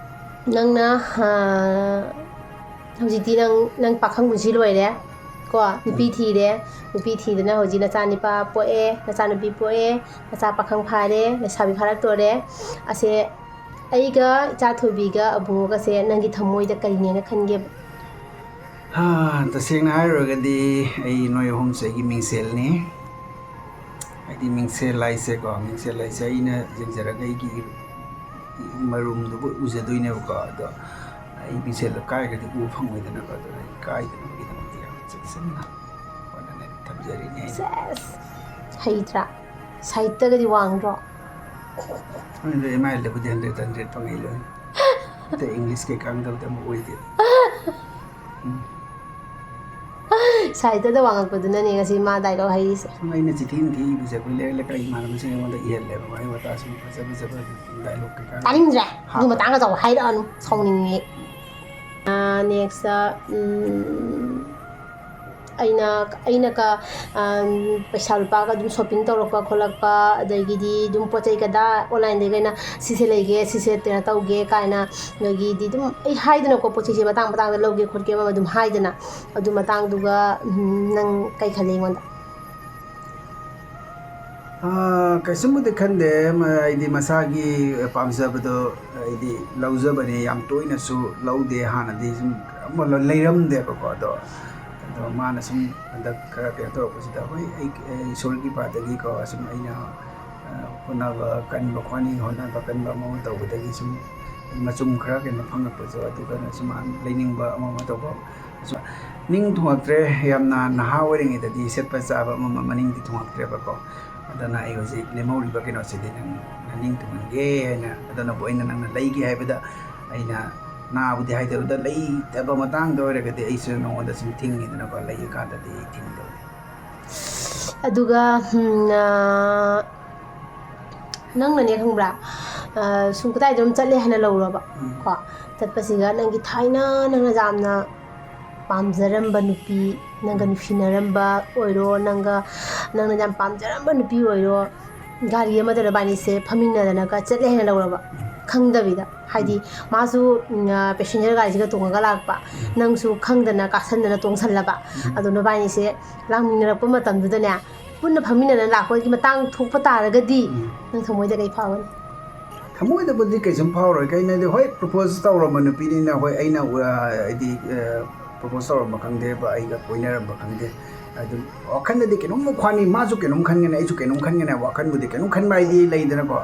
ꯅꯪꯅ, ꯑ, ꯍꯧꯖꯤꯛꯇꯤ ꯅꯪ, ꯅꯪ ꯄꯥꯈꯪ ꯄꯨꯟꯁꯤ ꯂꯣꯏꯔꯦ ꯀꯣ, ꯅꯨꯄꯤ ꯊꯤꯔꯦ꯫ ꯅꯨꯄꯤ ꯊꯤꯗꯅ ꯍꯧꯖꯤꯛ ꯅꯆꯥ ꯅꯤꯄꯥ ꯄꯣꯛꯑꯦ, ꯅꯆꯥ ꯅꯨꯄꯤ ꯄꯣꯛꯑꯦ, ꯅꯆꯥ ꯄꯥꯈꯪ ꯐꯥꯔꯦ, ꯂꯩꯁꯥꯕꯤ ꯐꯥꯔꯛꯇꯣꯔꯦ꯫ ꯑꯁꯦ ꯑꯩꯒ ꯏꯆꯥ ꯊꯣꯏꯕꯤꯒ ꯑꯕꯨꯡꯉꯣꯒꯁꯦ ꯅꯪꯒꯤ ꯊꯃꯣꯏꯗ ꯀꯔꯤꯅꯦꯅ ꯈꯟꯒꯦꯕ? ꯍꯥ, ꯇꯁꯦꯡꯅ ꯍꯥꯏꯔꯨꯔꯒꯗꯤ ꯑꯩ ꯅꯣꯏ ꯑꯍꯨꯝꯁꯦ ꯑꯩꯒꯤ ꯃꯤꯡꯁꯦꯜꯅꯤ꯫ ꯍꯥꯏꯗꯤ ꯃꯤꯡꯁꯦꯜ ꯍꯥꯏꯁꯦꯀꯣ, ꯃꯤꯡꯁꯦꯜ ꯍꯥꯏꯁꯦ ꯑꯩꯅ ꯌꯦꯡꯖꯔꯒ ꯑꯩꯒꯤ ꯃꯔꯨꯝꯗꯨꯕꯨ ꯎꯖꯗꯣꯏꯅꯦꯕꯀꯣ꯫ ꯑꯗꯣ ꯑꯩ ꯃꯤꯡꯁꯦꯜꯗꯣ ꯀꯥꯏꯔꯒꯗꯤ ꯎꯕ ꯐꯪꯉꯣꯏꯗꯅꯀꯣ꯫ ꯑꯗꯨꯅ ꯑꯩ ꯀꯥꯏꯗꯅꯕꯒꯤꯗꯃꯛꯇ ꯌꯥꯝ ꯆꯦꯛꯁꯤꯟꯅ ꯍꯣꯠꯅꯅ ꯊꯝꯖꯔꯤꯅꯦ ꯑꯩꯅ꯫ ꯁꯦꯁ! ꯍꯩꯇ꯭ꯔꯥ? ꯁꯥꯍꯤꯠꯇꯒꯗꯤ ꯋꯥꯡꯗ꯭ꯔꯣ? ꯑꯗꯨ ꯑꯦꯝ ꯑꯥꯏ ꯑꯦꯜꯗꯕꯨꯗꯤ ꯍꯟꯗ꯭ꯔꯦꯠ ꯍꯟꯗ꯭ꯔꯦꯠ ꯐꯪꯉꯤ ꯂꯣꯏꯅ꯫ ꯑꯇꯩ ꯏꯪꯂꯤꯁ ꯀꯩꯀꯥ ꯈꯪꯗꯕꯗꯤ ꯑꯃꯨꯛ ꯑꯣꯏꯗꯦ꯫ ꯁꯥꯍꯤꯠꯇꯗ ꯋꯥꯡꯉꯛꯄꯗꯨꯅꯅꯦ ꯉꯁꯤ ꯃꯥ ꯗꯥꯏꯂꯣꯛ ꯍꯩꯔꯤꯁꯦ꯫ ꯑꯩꯅ ꯆꯤꯊꯤ ꯅꯨꯡꯊꯤ ꯏꯕꯁꯦ ꯑꯩꯈꯣꯏ ꯂꯩꯔꯛ ꯂꯩꯀꯥꯏ ꯏꯃꯥꯟꯅꯕꯁꯤꯡ ꯑꯩꯉꯣꯟꯗ ꯏꯍꯜꯂꯦꯕ, ꯋꯥꯍꯩ ꯋꯥꯇꯥ ꯁꯨꯝ ꯐꯖ ꯐꯖꯕ ꯗꯥꯏꯂꯣꯛ ꯀꯩꯀꯥ꯫ ꯇꯥꯅꯤꯡꯗ꯭ꯔꯦ꯫ ꯑꯗꯨ ꯃꯇꯥꯡꯒ ꯇꯧ ꯍꯥꯏꯔꯛꯑꯅꯨ, ꯁꯥꯎꯅꯤꯡꯉꯦ꯫ ꯅꯦꯛꯁꯇ ꯑꯩꯅ, ꯑꯩꯅ ꯀ-, ꯄꯩꯁꯥ ꯂꯨꯄꯥꯒ ꯑꯗꯨꯝ ꯁꯣꯞꯄꯤꯡ ꯇꯧꯔꯛꯄ ꯈꯣꯠꯂꯛꯄ, ꯑꯗꯒꯤꯗꯤ ꯑꯗꯨꯝ ꯄꯣꯠ ꯆꯩ ꯀꯗꯥ ꯑꯣꯟꯂꯥꯏꯟꯗꯒꯤ ꯑꯩꯅ ꯁꯤꯁꯦ ꯂꯩꯒꯦ, ꯁꯤꯁꯦ ꯀꯩꯅꯣ ꯇꯧꯒꯦ ꯀꯥꯏꯅ, ꯑꯗꯒꯤꯗꯤ ꯑꯗꯨꯝ ꯑꯩ ꯍꯥꯏꯗꯅꯀꯣ, ꯄꯣꯠ ꯆꯩꯁꯦ ꯃꯇꯥꯡ ꯃꯇꯥꯡꯗ ꯂꯧꯒꯦ ꯈꯣꯠꯀꯦ ꯑꯃ ꯑꯗꯨꯝ ꯍꯥꯏꯗꯅ, ꯑꯗꯨ ꯃꯇꯥꯡꯗꯨꯒ, ꯎꯝ, ꯅꯪ ꯀꯩ ꯈꯜꯂꯤ ꯑꯩꯉꯣꯟꯗ? ꯑꯥ, ꯀꯩꯁꯨꯝꯕꯨꯗꯤ ꯈꯟꯗꯦ꯫ ꯃ-, ꯑꯩꯗꯤ ꯃꯁꯥꯒꯤ ꯄꯥꯝꯖꯕꯗꯣ ꯑꯩꯗꯤ ꯂꯧꯖꯕꯅꯦ꯫ ꯌꯥꯝ ꯇꯣꯏꯅꯁꯨ ꯂꯧꯗꯦ꯫ ꯍꯥꯟꯅꯗꯤ ꯁꯨꯝ ꯑꯃ ꯂ-, ꯂꯩꯔꯝꯗꯦꯕꯀꯣ꯫ ꯑꯗꯣ, ꯑꯗꯣ ꯃꯥꯅ ꯁꯨꯝ ꯍꯟꯗꯛ ꯈꯔ ꯀꯩꯅꯣ ꯇꯧꯔꯛꯄꯁꯤꯗ, ꯍꯣꯏ, ꯑꯩ, ꯑꯩ ꯏꯁꯣꯔꯒꯤ ꯀ꯭ꯔꯤꯄꯥꯗꯒꯤꯀꯣ, ꯁꯨꯝ ꯑꯩꯅ, ꯑ, ꯍꯣꯠꯅꯕ ꯀꯟꯕ, ꯈ꯭ꯋꯥꯅꯤ ꯍꯣꯠꯅꯕ ꯀꯟꯕ ꯑꯃ ꯑꯃ ꯇꯧꯕꯗꯒꯤ ꯁꯨꯝ ꯃꯆꯨꯝ ꯈꯔ ꯀꯩꯅꯣ ꯐꯪꯉꯛꯄꯁꯨ, ꯑꯗꯨꯒꯅ ꯁꯨꯝ ꯃꯥꯅ ꯂꯩꯅꯤꯡꯕ ꯑꯃ ꯑꯃ ꯇꯧꯕ꯫ ꯅꯤꯡ ꯊꯨꯡꯉꯛꯇ꯭ꯔꯦ꯫ ꯌꯥꯝꯅ ꯅꯍꯥ ꯑꯣꯏꯔꯤꯉꯩꯗꯗꯤ ꯁꯦꯠꯄ ꯆꯥꯕ ꯑꯃ ꯑꯃ ꯃꯅꯤꯡꯗꯤ ꯊꯨꯡꯉꯛꯇ꯭ꯔꯦꯕꯀꯣ꯫ ꯑꯗꯨꯅ ꯑꯩ ꯍꯧꯖꯤꯛ ꯂꯦꯝꯍꯧꯔꯤꯕ ꯀꯩꯅꯣꯁꯤꯗꯤ ꯅꯪ, ꯅꯪ ꯅꯤꯡ ꯊꯨꯡꯍꯟꯒꯦ ꯍꯥꯏꯅ, ꯑꯗꯨꯅꯕꯨ ꯑꯩꯅ ꯅꯪꯅ ꯂꯩꯒꯦ ꯍꯥꯏꯕꯗ ꯑꯩꯅ ꯅꯥꯕꯨꯗꯤ ꯍꯥꯏꯗꯕꯗ, ꯂꯩꯇꯕ ꯃꯇꯥꯡꯗ ꯑꯣꯏꯔꯒꯗꯤ ꯑꯩꯁꯨ ꯅꯉꯣꯟꯗ ꯁꯨꯝ ꯊꯤꯡꯉꯤꯗꯅꯀꯣ, ꯂꯩꯔꯀꯥꯟꯗꯗꯤ ꯑꯩ ꯊꯤꯡꯗꯧꯅꯤ꯫ ꯑꯗꯨꯒ, ꯎꯝ, ꯑ, ꯅꯪꯅꯅꯦ ꯈꯪꯕ꯭ꯔꯥ, ꯑ, ꯁꯨꯝ ꯀꯗꯥꯏꯗ ꯑꯗꯨꯝ ꯆꯠꯂꯦ ꯍꯥꯏꯅ ꯂꯧꯔꯣꯕ ꯎꯝ꯫ ꯀꯣ, ꯆꯠꯄꯁꯤꯒ ꯅꯪꯒꯤ ꯊꯥꯏꯅ ꯅꯪꯅ ꯌꯥꯝꯅ ꯄꯥꯝꯖꯔꯝꯕ ꯅꯨꯄꯤ, ꯅꯪꯒ ꯅꯨꯡꯁꯤꯅꯔꯝꯕ ꯑꯣꯏꯔꯣ, ꯅꯪꯒ, ꯅꯪꯅ ꯌꯥꯝ ꯄꯥꯝꯖꯔꯝꯕ ꯅꯨꯄꯤ ꯑꯣꯏꯔꯣ, ꯒꯥꯔꯤ ꯑꯃꯗ ꯅꯕꯥꯅꯤꯁꯦ ꯐꯝꯃꯤꯟꯅꯗꯅꯒ ꯆꯠꯂꯦ ꯍꯥꯏꯅ ꯂꯧꯔꯕ? ꯈꯪꯗꯕꯤꯗ, ꯍꯥꯏꯗꯤ ꯃꯥꯁꯨ ꯄꯦꯁꯦꯟꯖꯔ ꯒꯥꯔꯤꯁꯤꯒ ꯇꯣꯡꯉꯒ ꯂꯥꯛꯄ, ꯅꯪꯁꯨ ꯈꯪꯗꯅ ꯀꯥꯁꯟꯗꯅ ꯇꯣꯡꯁꯜꯂꯕ꯫ ꯑꯗꯣ ꯅꯕꯥꯅꯤꯁꯦ ꯂꯥꯡꯃꯤꯟꯅꯔꯛꯄ ꯃꯇꯝꯗꯨꯗꯅꯦ, ꯄꯨꯟꯅ ꯐꯝꯃꯤꯟꯅꯗꯅ ꯂꯥꯛꯄꯒꯤ ꯃꯇꯥꯡ ꯊꯣꯛꯄ ꯇꯥꯔꯒꯗꯤ, ꯅꯪ ꯊꯃꯣꯏꯗ ꯀꯩ ꯐꯥꯎꯒꯅꯤ? ꯊꯃꯣꯏꯗꯕꯨꯗꯤ ꯀꯩꯁꯨꯝ ꯐꯥꯎꯔꯣꯏ꯫ ꯀꯩꯅꯣꯗꯤ, ꯍꯣꯏ, ꯄ꯭ꯔꯣꯄꯣꯁ ꯇꯧꯔꯝꯕ ꯅꯨꯄꯤꯅꯤꯅ, ꯍꯣꯏ, ꯑꯩꯅ ꯍꯥꯏꯗꯤ ꯄ꯭ꯔꯣꯄꯣꯁ ꯇꯧꯔꯝꯕ ꯈꯪꯗꯦ, ꯑꯩꯒ ꯀꯣꯏꯅꯔꯝꯕ ꯈꯪꯗꯦ꯫ ꯑꯗꯨꯝ ꯋꯥꯈꯜꯗꯗꯤ ꯀꯩꯅꯣꯝ ꯈꯟꯅꯤ, ꯃꯥꯁꯨ ꯀꯩꯅꯣꯝ ꯈꯟꯒꯅꯤ, ꯑꯩꯁꯨ ꯀꯩꯅꯣꯝ ꯈꯟꯒꯅꯤ꯫ ꯋꯥꯈꯜꯕꯨꯗꯤ ꯀꯩꯅꯣꯝ ꯈꯟꯕ ꯍꯥꯏꯗꯤ ꯂꯩꯗꯅꯀꯣ,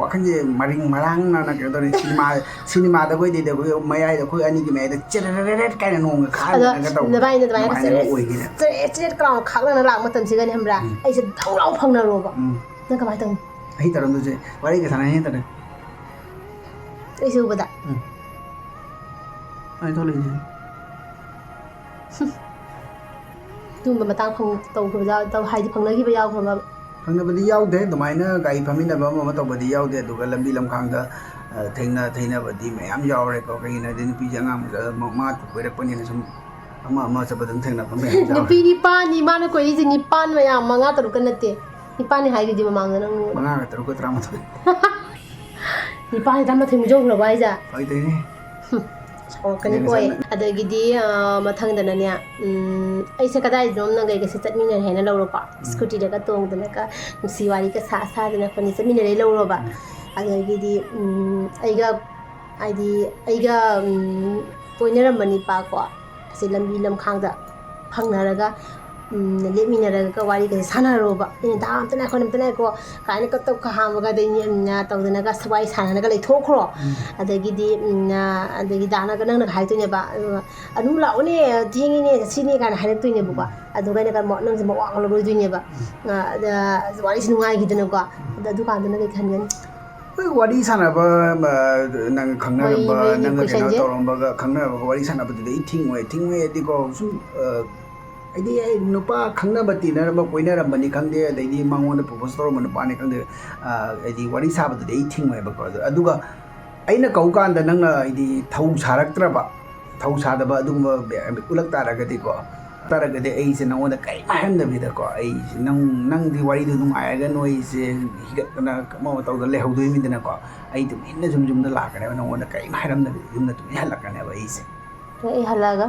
ꯋꯥꯈꯜꯁꯦ ꯃꯔꯤꯡ ꯃꯔꯥꯡꯅꯅ ꯀꯩꯅꯣ ꯇꯧꯔꯤ꯫ ꯁꯤꯅꯦꯃꯥ ꯁꯤꯅꯦꯃꯥꯗ ꯑꯩꯈꯣꯏꯗꯩꯗ ꯑꯩꯈꯣꯏ ꯃꯌꯥꯏꯗ ꯑꯩꯈꯣꯏ ꯑꯅꯤꯒꯤ ꯃꯌꯥꯏꯗ ꯆꯦꯔꯦꯔꯦꯔꯦꯠ ꯀꯥꯏꯅ ꯅꯣꯡꯒ ꯑꯗꯣ ꯈꯥꯛꯑꯒ ꯇꯧꯕꯗꯣ ꯅꯕꯥꯏꯅ ꯑꯗꯨꯃꯥꯏꯅ ꯑꯗꯨꯃꯥꯏꯅ ꯑꯣꯏꯒꯅꯤ꯫ ꯆꯦꯔꯦꯠ ꯆꯦꯔꯦꯠ ꯀꯥꯎꯅ ꯈꯥꯛꯂꯒ ꯂꯥꯛꯄ ꯃꯇꯝꯁꯤꯒꯅꯦ, ꯈꯪꯕ꯭ꯔꯥ? ꯑꯩꯁꯦ ꯗꯧ ꯂꯥꯎ ꯐꯪꯅꯔꯣꯕ꯫ ꯎꯝ꯫ ꯅꯪ ꯀꯃꯥꯏꯅ ꯇꯧꯅꯤ? ꯑꯩ ꯇꯧꯔꯝꯗꯣꯏꯁꯦ ꯋꯥꯔꯤꯒ ꯁꯥꯟꯅ ꯍꯦꯟ ꯇꯧꯔꯦ꯫ ꯑꯩꯁꯦ ꯎꯕꯗ꯫ ꯎꯝ꯫ ꯑꯩ ꯊꯣꯛꯂꯛꯏꯁꯦ꯫ ꯑꯗꯨꯒꯨꯝꯕ ꯃꯇꯥꯡ ꯐꯪ- ꯇꯧꯈꯤꯕ ꯌꯥꯎ- ꯇꯧ- ꯍꯥꯏꯗꯤ ꯐꯪꯅꯈꯤꯕ ꯌꯥꯎꯈ꯭ꯔꯕ? ꯐꯪꯅꯕꯗꯤ ꯌꯥꯎꯗꯦ, ꯑꯗꯨꯃꯥꯏꯅ ꯒꯥꯔꯤ ꯐꯝꯃꯤꯟꯅꯕ ꯑꯃ ꯑꯃ ꯇꯧꯕꯗꯤ ꯌꯥꯎꯗꯦ꯫ ꯑꯗꯨꯒ ꯂꯝꯕꯤ ꯂꯝꯈꯥꯡꯗ, ꯑ, ꯊꯦꯡꯅ ꯊꯦꯡꯅꯕꯗꯤ ꯃꯌꯥꯝ ꯌꯥꯎꯔꯦꯀꯣ꯫ ꯀꯩꯒꯤꯅꯣ ꯍꯥꯏꯗꯤ ꯅꯨꯄꯤꯁꯦ ꯑꯉꯥꯡ ꯃꯆꯥ ꯃ- ꯃꯥ ꯀꯣꯏꯔꯛꯄꯅꯤꯅ ꯁꯨꯝ ꯑꯃ ꯑꯃ ꯆꯠꯄꯗ ꯑꯗꯨꯝ ꯊꯦꯡꯅꯕ ꯃꯌꯥꯝ ꯌꯥꯎꯔꯦ꯫ ꯅꯨꯄꯤ ꯅꯤꯄꯥꯟꯅꯤ ꯃꯥꯅ ꯀꯣꯏꯔꯤꯁꯦ, ꯅꯤꯄꯥꯟ ꯃꯌꯥꯝ, ꯃꯉꯥ ꯇꯔꯨꯛꯀ ꯅꯠꯇꯦ꯫ ꯅꯤꯄꯥꯟꯅꯤ ꯍꯥꯏꯗꯨꯗꯤ ꯃꯃꯥꯡꯗ ꯅꯪ꯫ ꯃꯉꯥꯒ ꯇꯔꯨꯛꯀ ꯇꯔꯥꯃꯥꯊꯣꯏ꯫ ꯅꯤꯄꯥꯟꯅꯤ ꯇꯔꯥꯃꯥꯊꯣꯏ ꯃꯨꯛ ꯌꯧꯈ꯭ꯔꯕ ꯍꯥꯏꯁꯦ? ꯐꯥꯒꯤ ꯇꯧꯔꯤꯅꯦ꯫ ꯁꯥꯎꯔꯛꯀꯅꯤꯀꯣ ꯑꯩ꯫ ꯑꯗꯒꯤꯗꯤ, ꯑ, ꯃꯊꯪꯗꯅꯅꯦ, ꯎꯝ, ꯑꯩꯁꯦ ꯀꯗꯥꯏꯗꯅꯣꯝ ꯅꯪꯒ ꯑꯩꯒꯁꯦ ꯆꯠꯃꯤꯟꯅꯔꯦ ꯍꯥꯏꯅ ꯂꯧꯔꯣꯀꯣ꯫ ꯁ꯭ꯀꯨꯇꯤꯗꯒ ꯇꯣꯡꯗꯅꯒ ꯅꯨꯡꯁꯤ ꯋꯥꯔꯤꯒ ꯁꯥ ꯁꯥꯗꯅ ꯑꯩꯈꯣꯏꯅꯤ ꯆꯠꯃꯤꯟꯅꯔꯦ ꯂꯧꯔꯣꯕ꯫ ꯑꯗꯒꯤꯗꯤ, ꯎꯝ, ꯑꯩꯒ, ꯍꯥꯏꯗꯤ, ꯑꯩꯒ, ꯎꯝ, ꯀꯣꯏꯅꯔꯝꯕ ꯅꯤꯄꯥꯀꯣ, ꯑꯁꯤ ꯂꯝꯕꯤ ꯂꯝꯈꯥꯡꯗ ꯐꯪꯅꯔꯒ, ꯎꯝ, ꯂꯦꯞꯃꯤꯟꯅꯔꯒ ꯋꯥꯔꯤꯒꯁꯦ ꯁꯥꯟꯅꯔꯣꯕ꯫ ꯑꯩꯅ, "ꯗꯥ, ꯑꯝꯇ ꯉꯥꯏꯈꯣ, ꯑꯝꯇ ꯉꯥꯏꯈꯣ" ꯀꯥꯏꯅ ꯀꯞ ꯀꯞ ꯈꯥꯝꯃꯒ, ꯑꯗꯩ ꯅꯦꯝꯅ ꯇꯧꯗꯅꯒ ꯋꯥꯔꯤ ꯁꯥꯟꯅꯔꯒ ꯂꯩꯊꯣꯛꯈ꯭ꯔꯣ꯫ ꯑꯗꯒꯤꯗꯤ, ꯎꯝ, ꯑꯗꯒꯤ ꯗꯥꯅꯒ ꯅꯪꯅꯒ ꯍꯥꯏꯗꯣꯏꯅꯦꯕ, "ꯑꯗꯨꯝ ꯂꯥꯛꯑꯣꯅꯦ, ꯊꯦꯡꯉꯤꯅꯦ, ꯆꯠꯁꯤꯅꯦ" ꯀꯥꯏꯅ ꯍꯥꯏꯔꯛꯇꯣꯏꯅꯦꯕꯀꯣ꯫ ꯑꯗꯨꯒ ꯑꯩꯅ ꯀꯩꯅꯣ, ꯅꯪꯁꯦ ꯃꯋꯥ ꯂꯧꯔꯣꯏꯗꯣꯏꯅꯦꯕ꯫ ꯑ, ꯑꯗ ꯋꯥꯔꯤꯁꯦ ꯅꯨꯡꯉꯥꯏꯈꯤꯗꯅꯀꯣ꯫ ꯑꯗ ꯑꯗꯨꯀꯥꯟꯗꯅ ꯀꯩ ꯈꯟꯒꯅꯤ? ꯍꯣꯏ, ꯋꯥꯔꯤ ꯁꯥꯟꯅꯕ, ꯑ, ꯅꯪ ꯈꯪꯅꯔꯝꯕ, ꯍꯣꯏ, ꯍꯣꯏ, ꯅꯪꯒ ꯀꯩꯅꯣ questionꯁꯦ꯫ ꯇꯧꯔꯝꯕꯒ, ꯈꯪꯅꯔꯝꯕꯒ ꯋꯥꯔꯤ ꯁꯥꯟꯅꯕꯗꯨꯗꯤ ꯑꯩ ꯊꯤꯡꯉꯣꯏ꯫ ꯊꯤꯡꯉꯣꯏ ꯍꯥꯏꯗꯤꯀꯣ, ꯁꯨꯝ, ꯑ, ꯍꯥꯏꯗꯤ ꯑꯩ ꯅꯨꯄꯥ ꯈꯪꯅꯕ ꯇꯤꯟꯅꯔꯝꯕ, ꯀꯣꯏꯅꯔꯝꯕꯅꯤ ꯈꯪꯗꯦ, ꯑꯗꯩꯗꯤ ꯃꯉꯣꯟꯗ ꯄ꯭ꯔꯣꯄꯣꯁ ꯇꯧꯔꯝꯕ ꯅꯨꯄꯥꯅꯤ ꯈꯪꯗꯦ, ꯑ, ꯍꯥꯏꯗꯤ ꯋꯥꯔꯤ ꯁꯥꯕꯗꯨꯗꯤ ꯑꯩ ꯊꯤꯡꯉꯣꯏꯕꯀꯣ꯫ ꯑꯗꯨ, ꯑꯗꯨꯒ ꯑꯩꯅ ꯀꯧ ꯀꯥꯟꯗ ꯅꯪꯅ ꯍꯥꯏꯗꯤ ꯊꯧ ꯁꯥꯔꯛꯇ꯭ꯔꯕ, ꯊꯧ ꯁꯥꯗꯕ ꯑꯗꯨꯒꯨꯝꯕ ꯎꯠꯂꯛ ꯇꯥꯔꯒꯗꯤꯀꯣ, ꯇꯥꯔꯒꯗꯤ ꯑꯩꯁꯦ ꯅꯉꯣꯟꯗ ꯀꯔꯤꯝ ꯍꯥꯏꯔꯝꯗꯕꯤꯗꯀꯣ, ꯑꯩꯁꯦ ꯅꯪ, ꯅꯪꯗꯤ ꯋꯥꯔꯤꯗꯣ ꯅꯨꯡꯉꯥꯏꯔꯒ ꯅꯣꯏꯁꯦ ꯍꯤꯒꯠꯇꯅ ꯑꯃ ꯇꯧꯗꯅ ꯂꯩꯍꯧꯗꯣꯏꯃꯤꯗꯅꯀꯣ, ꯑꯩ ꯇꯨꯃꯤꯟꯅ ꯁꯨꯝ ꯌꯨꯝꯗ ꯂꯥꯛꯀꯅꯦꯕ, ꯅꯉꯣꯟꯗ ꯀꯔꯤꯝ ꯍꯥꯏꯔꯝꯗꯕꯤꯗ ꯌꯨꯝꯗ ꯇꯨꯃꯤꯟ ꯍꯜꯂꯛꯀꯅꯦꯕ ꯑꯩꯁꯦ꯫ ꯑꯩ ꯍꯜꯂꯛꯑꯒ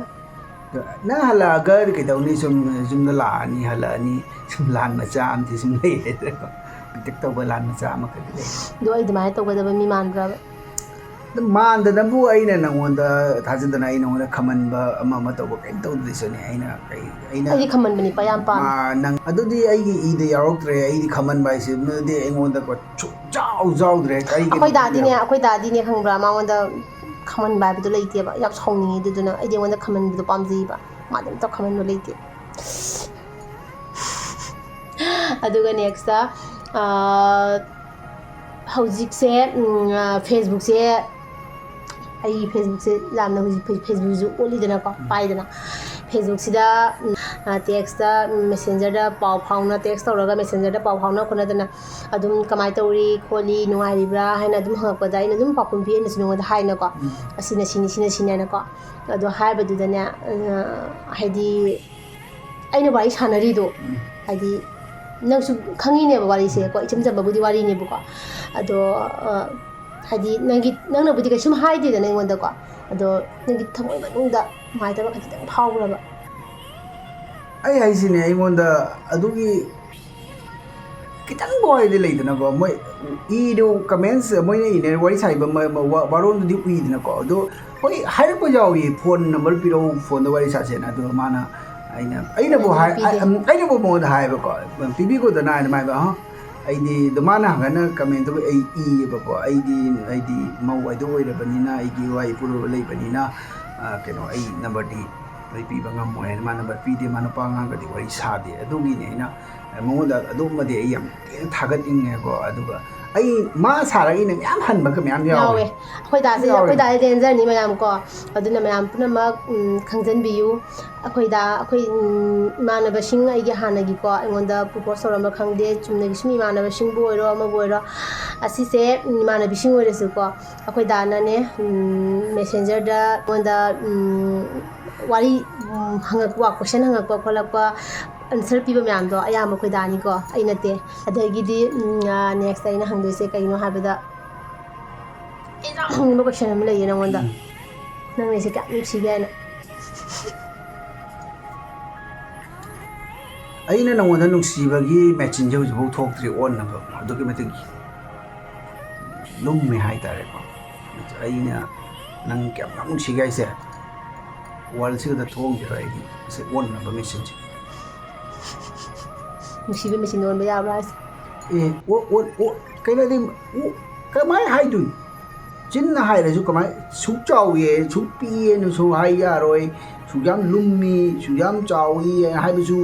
ꯅꯪ ꯍꯜꯂꯛꯑꯒ ꯀꯩꯗꯧꯅꯤ? ꯁꯨꯝ ꯌꯨꯝꯗ ꯂꯥꯛꯑꯅꯤ, ꯍꯜꯂꯛꯑꯅꯤ, ꯁꯨꯝ ꯂꯥꯟ ꯃꯆꯥ ꯑꯃꯗꯤ ꯁꯨꯝ ꯂꯩꯔꯦꯗꯅꯀꯣ, ꯄꯤꯛꯇꯛ ꯇꯧꯕ ꯂꯥꯟ ꯃꯆꯥ ꯑꯃꯈꯛꯇꯤ ꯂꯩ꯫ ꯑꯗꯣ ꯑꯩ ꯑꯗꯨꯃꯥꯏꯅ ꯇꯧꯒꯗꯕ ꯃꯤ ꯃꯥꯟꯕ꯭ꯔꯕ? ꯑꯗꯨ ꯃꯥꯟꯗꯅꯕꯨ ꯑꯩꯅ ꯅꯉꯣꯟꯗ ꯊꯥꯖꯗꯅ ꯑꯩ ꯅꯉꯣꯟꯗ ꯈꯝꯍꯟꯕ ꯑꯃ ꯑꯃ ꯇꯧꯕ ꯀꯩꯝ ꯇꯧꯗ꯭ꯔꯤꯁꯨꯅꯦ꯫ ꯑꯩꯅ ꯀꯩ ꯑꯩꯅ ꯑꯩꯗꯤ ꯈꯝꯍꯟꯕ ꯅꯨꯄꯥ ꯌꯥꯝ ꯄꯥꯝꯃꯦ꯫ ꯃꯥ- ꯅꯪ ꯑꯗꯨꯗꯤ ꯑꯩꯒꯤ ꯏꯗ ꯌꯥꯎꯔꯛꯇ꯭ꯔꯦ꯫ ꯑꯩꯗꯤ ꯈꯝꯍꯟꯕ ꯍꯥꯏꯁꯤꯃꯗꯤ ꯑꯩꯉꯣꯟꯗ ꯀꯣ ꯁꯨꯡꯌꯥꯎ ꯌꯥꯎꯗ꯭ꯔꯦ꯫ ꯑꯩꯒꯤ ꯑꯩꯈꯣꯏ ꯗꯥꯗꯤꯅꯦ ꯑꯩꯈꯣꯏ ꯗꯥꯗꯤꯅꯦ ꯈꯪꯕ꯭ꯔꯥ, ꯃꯉꯣꯟꯗ ꯈꯝꯍꯟꯕ ꯍꯥꯏꯕꯗꯣ ꯂꯩꯇꯦꯕ꯫ ꯌꯥꯝ ꯁꯥꯎꯅꯤꯡꯉꯤ ꯑꯗꯨꯗꯨꯅ꯫ ꯑꯩꯗꯤ ꯑꯩꯉꯣꯟꯗ ꯈꯝꯍꯟꯕꯗꯣ ꯄꯥꯝꯖꯩꯕ, ꯃꯥꯗꯤ ꯑꯝꯇ ꯈꯝꯍꯟꯕ ꯂꯩꯇꯦ꯫ ꯑꯗꯨꯒ ꯅꯦꯛꯁꯇ ꯍꯧꯖꯤꯛꯁꯦ ꯐꯦꯁꯕꯨꯛꯁꯦ, ꯑꯩ ꯐꯦꯁꯕꯨꯛꯁꯦ ꯌꯥꯝꯅ ꯍꯧꯖꯤꯛ ꯐꯦꯁꯕꯨꯛꯁꯨ ꯑꯣꯠꯂꯤꯗꯅꯀꯣ, ꯄꯥꯏꯗꯅ꯫ ꯐꯦꯁꯕꯨꯛꯁꯤꯗ ꯇꯦꯛꯁꯇ, ꯃꯦꯁꯦꯟꯖꯔꯗ ꯄꯥꯎ ꯐꯥꯎꯅ ꯇꯦꯛꯁ ꯇꯧꯔꯒ ꯃꯦꯁꯦꯟꯖꯔꯗ ꯄꯥꯎ ꯐꯥꯎꯅ ꯈꯣꯠꯅꯗꯅ ꯑꯗꯨꯝ ꯀꯃꯥꯏꯅ ꯇꯧꯔꯤ ꯈꯣꯠꯂꯤ, ꯅꯨꯡꯉꯥꯏꯔꯤꯕ꯭ꯔꯥ ꯍꯥꯏꯅ ꯑꯗꯨꯝ ꯍꯪꯉꯛꯄꯗ ꯑꯩꯅ ꯑꯗꯨꯝ ꯄꯥꯎꯈꯨꯝ ꯄꯤꯔꯝꯃꯤꯁꯦ ꯅꯉꯣꯟꯗ ꯍꯥꯏꯅꯀꯣ꯫ ꯑꯁꯤꯅ ꯁꯤꯅꯤ, ꯁꯤꯅ ꯁꯤꯅꯤ ꯍꯥꯏꯅꯀꯣ꯫ ꯑꯗꯣ ꯍꯥꯏꯕꯗꯨꯗꯅꯦ, ꯍꯥꯏꯗꯤ ꯑꯩꯅ ꯋꯥꯔꯤ ꯁꯥꯟꯅꯔꯤꯗꯣ, ꯍꯥꯏꯗꯤ ꯅꯪꯁꯨ ꯈꯪꯉꯤꯅꯦꯕ ꯋꯥꯔꯤꯁꯦꯀꯣ, ꯏꯆꯝ ꯆꯝꯕꯕꯨꯗꯤ ꯋꯥꯔꯤꯅꯦꯕꯀꯣ꯫ ꯑꯗꯣ ꯍꯥꯏꯗꯤ ꯅꯪꯒꯤ, ꯅꯪꯅꯕꯨꯗꯤ ꯀꯩꯁꯨꯝ ꯍꯥꯏꯗꯦꯗꯅ ꯑꯩꯉꯣꯟꯗꯀꯣ, ꯑꯗꯣ ꯅꯪꯒꯤ ꯊꯃꯣꯏ ꯃꯅꯨꯡꯗ ꯅꯨꯡꯉꯥꯏꯇꯕ ꯈꯖꯤꯛꯇꯪ ꯐꯥꯎꯕ꯭ꯔꯕ? ꯑꯩ ꯍꯥꯏꯁꯤꯅꯦ, ꯑꯩꯉꯣꯟꯗ ꯑꯗꯨꯒꯤ ꯈꯤꯇꯪ ꯋꯥꯏꯗꯤ ꯂꯩꯗꯅꯀꯣ, ꯃꯣꯏ ꯏꯗꯣ, ꯀꯃꯦꯟꯁ ꯃꯣꯏꯅ ꯏꯅꯦ, ꯋꯥꯔꯤ ꯁꯥꯔꯤꯕ ꯃ- ꯃ- ꯋꯥ- ꯋꯥꯔꯣꯜꯗꯨꯗꯤ ꯎꯏꯗꯅꯀꯣ꯫ ꯑꯗꯣ ꯍꯣꯏ, ꯍꯥꯏꯔꯛꯄ ꯌꯥꯎꯏ, "ꯐꯣꯟ ꯅꯝꯕꯔ ꯄꯤꯔꯛꯎ, ꯐꯣꯟꯗ ꯋꯥꯔꯤ ꯁꯥꯁꯦꯅ"꯫ ꯑꯗꯣ ꯃꯥꯅ, ꯑꯩꯅ ꯑꯩꯅꯕꯨ ꯍꯥꯏ ꯄꯤꯗꯦ꯫ ꯑꯩꯅꯕꯨ ꯃꯉꯣꯟꯗ ꯍꯥꯏꯕꯀꯣ, "ꯄꯤꯕꯤꯈꯣꯗꯅ" ꯍꯥꯏꯅ꯫ ꯃꯥꯏꯕ ꯑꯍ ꯑꯩꯗꯤ ꯑꯗꯣ ꯃꯥꯅ ꯍꯪꯒꯠꯅ ꯀꯃꯦꯟ ꯇꯧꯕ ꯑꯩ ꯏꯌꯦꯕꯀꯣ꯫ ꯑꯩꯗꯤ ꯑꯩꯗꯤ ꯃꯧ ꯍꯥꯏꯗꯣ ꯑꯣꯏꯔꯕꯅꯤꯅ, ꯑꯩꯒꯤ ꯏꯋꯥ ꯏꯄꯨꯔꯣꯏꯕ ꯂꯩꯕꯅꯤꯅ, ꯑ, ꯀꯩꯅꯣ, ꯑꯩ ꯅꯝꯕꯔꯗꯤ ꯑꯩ ꯄꯤꯕ ꯉꯝꯃꯣꯏ ꯍꯥꯏꯅ ꯃꯥ ꯅꯝꯕꯔ ꯄꯤꯗꯦ꯫ ꯃꯥ ꯅꯨꯄꯥ ꯑꯉꯥꯡꯒꯗꯤ ꯋꯥꯔꯤ ꯁꯥꯗꯦ꯫ ꯑꯗꯨꯒꯤꯅꯦ ꯑꯩꯅ ꯃꯉꯣꯟꯗ ꯑꯗꯨꯒꯨꯝꯕꯗꯤ ꯑꯩ ꯌꯥꯝ ꯊꯤꯅ ꯊꯥꯒꯠꯅꯤꯡꯉꯦꯀꯣ꯫ ꯑꯗꯨꯒ ꯑꯩ ꯃꯥ ꯁꯥꯔꯒ ꯑꯩꯅ ꯃꯌꯥꯝ ꯍꯟꯕꯒ ꯃꯌꯥꯝ ꯌꯥꯎꯋꯦ꯫ ꯌꯥꯎꯋꯦ꯫ ꯑꯩꯈꯣꯏ ꯗꯥꯁꯦ, ꯌꯥꯎꯋꯦ꯫ ꯑꯩꯈꯣꯏ ꯗꯥꯁꯦ ꯗꯦꯟꯖꯔꯅꯤ ꯃꯌꯥꯝ ꯀꯣ꯫ ꯑꯗꯨꯅ ꯃꯌꯥꯝ ꯄꯨꯝꯅꯃꯛ, ꯎꯝ, ꯈꯪꯖꯟꯕꯤꯌꯨ꯫ ꯑꯩꯈꯣꯏ ꯗꯥ, ꯑꯩꯈꯣꯏ, ꯎꯝ, ꯏꯃꯥꯟꯅꯕꯁꯤꯡ, ꯑꯩꯒꯤ ꯍꯥꯟꯅꯒꯤꯀꯣ, ꯑꯩꯉꯣꯟꯗ ꯄ꯭ꯔꯣꯄꯣꯁ ꯇꯧꯔꯝꯕ ꯈꯪꯗꯦ, ꯆꯨꯝꯅꯒꯤ ꯁꯨꯝ ꯏꯃꯥꯟꯅꯕꯁꯤꯡꯕꯨ ꯑꯣꯏꯔꯣ, ꯑꯃꯕꯨ ꯑꯣꯏꯔꯣ, ꯑꯁꯤꯁꯦ, ꯎꯝ, ꯏꯃꯥꯟꯅꯕꯤꯁꯤꯡ ꯑꯣꯏꯔꯁꯨꯀꯣ, ꯑꯩꯈꯣꯏ ꯗꯥꯅꯅꯦ, ꯎꯝ, ꯃꯦꯁꯦꯟꯖꯔꯗ ꯑꯩꯉꯣꯟꯗ, ꯎꯝ, ꯋꯥꯔꯤ, ꯎꯝ, ꯍꯪꯉꯛꯄ, ꯀꯣꯏꯁꯟ ꯍꯪꯉꯛꯄ ꯈꯣꯠꯂꯛꯄ, ꯑꯟꯁꯔ ꯄꯤꯕ ꯃꯌꯥꯝꯗꯣ ꯑꯌꯥꯝꯕ ꯑꯩꯈꯣꯏ ꯗꯥꯅꯤꯀꯣ, ꯑꯩ ꯅꯠꯇꯦ꯫ ꯑꯗꯒꯤꯗꯤ, ꯎꯝ, ꯑ, ꯅꯦꯛꯁꯇ ꯑꯩꯅ ꯍꯪꯗꯣꯏꯁꯦ ꯀꯩꯅꯣ ꯍꯥꯏꯕꯗ, ꯑꯩꯅ ꯌꯥꯝ ꯍꯪꯅꯤꯡꯕ ꯀꯣꯏꯁꯟ ꯑꯃ ꯂꯩꯌꯦ ꯅꯉꯣꯟꯗ꯫ ꯎꯝ꯫ ꯅꯪ ꯑꯩꯁꯦ ꯀꯌꯥꯝ ꯅꯨꯡꯁꯤꯒꯦ ꯍꯥꯏꯅ꯫ ꯑꯩꯅ ꯅꯉꯣꯟꯗ ꯅꯨꯡꯁꯤꯕꯒꯤ ꯃꯦꯆꯤꯟꯁꯦ ꯍꯧꯖꯤꯛꯐꯥꯎ ꯊꯣꯛꯇ꯭ꯔꯤ ꯑꯣꯟꯅꯕ, ꯑꯗꯨꯛꯀꯤ ꯃꯇꯤꯛ ꯂꯨꯝꯃꯦ ꯍꯥꯏꯇꯥꯔꯦꯀꯣ꯫ ꯑꯩꯅ ꯅꯪ ꯀꯌꯥꯝ ꯌꯥꯝ ꯅꯨꯡꯁꯤꯒꯦ ꯍꯥꯏꯁꯦ, ꯋꯥꯔꯜꯁꯤꯗ ꯊꯣꯛꯑꯝꯈꯤꯔꯣꯏ ꯑꯩꯗꯤ ꯉꯁꯤ ꯑꯣꯟꯅꯕ ꯃꯦꯆꯤꯟꯁꯦ꯫ ꯅꯨꯡꯁꯤꯕ ꯃꯦꯆꯤꯟ ꯑꯣꯟꯕ ꯌꯥꯕ꯭ꯔꯥ ꯍꯥꯏꯁꯦ? ꯑꯦ, ꯑꯣ, ꯑꯣ, ꯑꯣ, ꯀꯩꯅꯣꯗꯤ, ꯑꯣ, ꯀꯃꯥꯏ ꯍꯥꯏꯗꯣꯏꯅꯣ? ꯆꯤꯟꯅ ꯍꯥꯏꯔꯁꯨ ꯀꯃꯥꯏ, ꯁꯨꯛ ꯆꯥꯎꯏ, ꯁꯨꯛ ꯄꯤꯛꯏꯅꯁꯨ ꯍꯥꯏ ꯌꯥꯔꯣꯏ, ꯁꯨꯛ ꯌꯥꯝ ꯂꯨꯝꯃꯤ, ꯁꯨꯛ ꯌꯥꯝ ꯆꯥꯎꯏ ꯍꯥꯏꯕꯁꯨ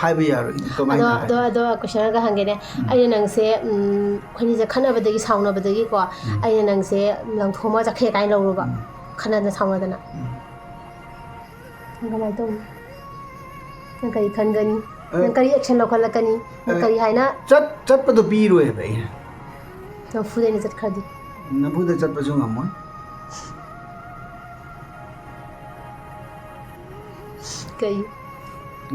ꯍꯥꯏꯕ ꯌꯥꯔꯣꯏ꯫ ꯑꯗꯣ, ꯀꯃꯥꯏꯅ ꯑꯗꯣ, ꯍꯥꯏ? ꯑꯗꯣ ꯀꯣꯏꯁꯟ ꯑꯃꯒ ꯍꯪꯒꯦꯅꯦ꯫ ꯎꯝ꯫ ꯑꯩꯅ ꯅꯪꯁꯦ, ꯎꯝ, ꯑꯩꯈꯣꯏꯅꯤꯁꯦ ꯈꯠꯅꯕꯗꯒꯤ, ꯁꯥꯎꯅꯕꯗꯒꯤꯀꯣ, ꯎꯝ꯫ ꯑꯩꯅ ꯅꯪꯁꯦ ꯂꯪꯊꯣꯛꯑꯝꯃꯒ ꯆꯠꯈ꯭ꯔꯦ ꯀꯥꯏꯅ ꯂꯧꯔꯣꯕ? ꯎꯝ꯫ ꯈꯠꯅꯗꯅ ꯁꯥꯎꯅꯗꯅ꯫ ꯎꯝ꯫ ꯅꯪ ꯀꯃꯥꯏꯅ ꯇꯧꯅꯤ? ꯅꯪ ꯀꯔꯤ ꯈꯟꯒꯅꯤ? ꯑ, ꯅꯪ ꯀꯔꯤ action ꯂꯧꯈꯠꯂꯛꯀꯅꯤ? ꯅꯪ ꯑ, ꯀꯔꯤ ꯍꯥꯏꯅ? ꯆꯠ-, ꯆꯠꯄꯗꯣ ꯄꯤꯔꯣꯏꯕ ꯑꯩꯅ꯫ ꯅꯝꯐꯨꯗ ꯑꯩꯅ ꯆꯠꯈ꯭ꯔꯗꯤ? ꯅꯝꯐꯨꯗ ꯆꯠꯄꯁꯨ ꯉꯝꯃꯣꯏ꯫ ꯀꯩ?